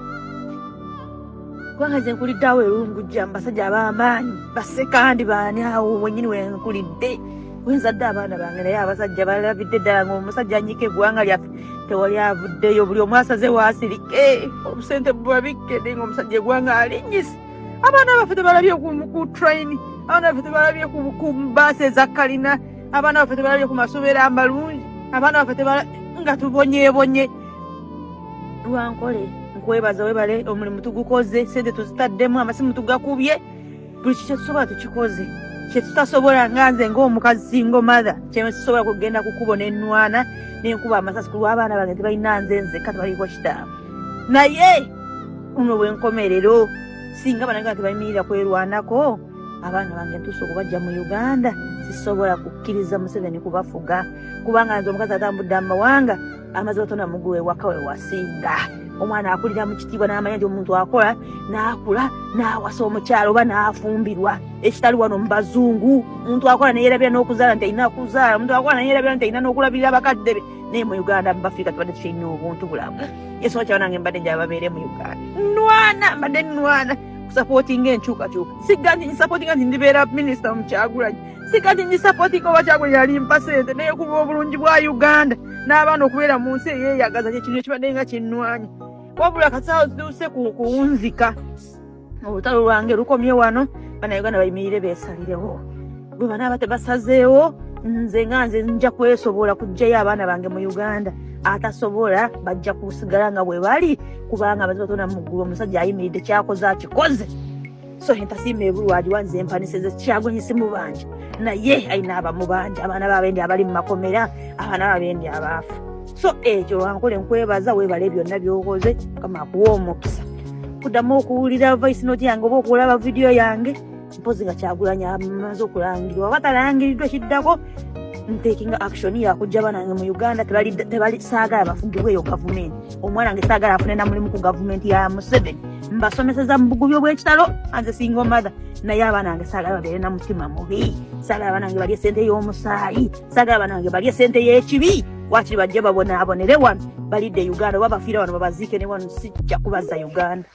[SPEAKER 19] kubanga nze nkulidde awo erungujja mu basajja ab'amaanyi basekandi baani awo wenyini wenkulidde wenzadde abaana bange naye abasajja balabidde ddala ng'omusajja anyika eggwanga lyaffe tewali avuddeyo buli omu asaze waasirike obusente bubabikke naye ng'omusajja eggwanga alinyisa abaana baffe tebalabye ku train abaana baffe tebalabye ku baasi eza kalina abaana baffe tebalabye ku masomero amalungi abaana baffe nga tubonyeebonye. Lwankole nkwebaza webale omulimu tugukoze sente tuzitaddemu amasimu tugakubye buli kiki kyetusobola tukikoze kyetutasobola nga nze ng'omukazi single mother kyesobola kugenda ku kkubo nenwana nenkuba amasasi ku lw'abaana bange tebalina nze nzekka tebaliko kitaabwe naye Buno bwenkomerero singa banange tebayimirira kwerwanako abaana bange ntuuse okubajja mu Uganda sisobola kukkiriza Museveni kubafuga kubanga nze omukazi atambudde amawanga amaze batona muguwe ewaka we wasinga omwana akulira mu kitiibwa n'amanya nti omuntu akola n'akula n'awasa omukyalo oba n'afumbirwa ekitali wano mu bazungu omuntu akola neyerabira n'okuzaala nti alina kuzaala omuntu akola neyerabira nti alina n'okulabirira abakadde be naye mu Uganda mu Bafirika tubadde tukyalina obuntu bulamu ensonga kyabanange mbadde njala babeere mu Uganda nwana mbadde nwana kusapootinga enkyukakyuka sigga nti ngisapootinga nti ndibeera minisita mu Kyagulanyi sigga nti ngisapootinga oba Kyagulanyi alimpa sente naye kuba obulungi bwa Uganda n'abaana okubeera mu nsi eyeeyagaza kyekintu ekibadde nga kinnwanya wabula kasaawa zituuse ku kuwunzika olutalo lwange lukomye wano bannayuganda bayimirire beesalirewo bwe banaaba tebasazeewo nze nga nze nja kwesobola kujjayo abaana bange mu uganda atasobola bajja kusigala nga bwe bali kubanga abazi batona mu ggulu omusajja ayimiridde kyakoze akikoze so entasiima ebulwagiwa nze mpaniseze kyagunyi simubanja naye alina abamubanja abaana babendi abali mu makomera abaana babendi abaafu so ekyo lwankole nkwebaza webale byonna byokoze mukama akuwa omukisa kuddamu okuwulira voice note yange oba okulaba vidiyo yange mpozi nga kyagulanyi amaze okulangirwa oba talangiriddwa kiddako ntakinga action yakujja banange mu uganda tebali saagala bafugibwa eyo gavumenti omwana nge saagala afune namulimu ku gavumenti ya museveni mbasomeseza mu bugubi obw'ekitalo anze single mother naye abaana bange saagala babeere na mutima mubi saagala abaana bange balye sente y'omusaayi saagala abaana bange balye sente y'ekibi wakiri bajje babonaabonere wano balidde uganda oba bafiira wano babaziike ne wano sijja kubazza uganda.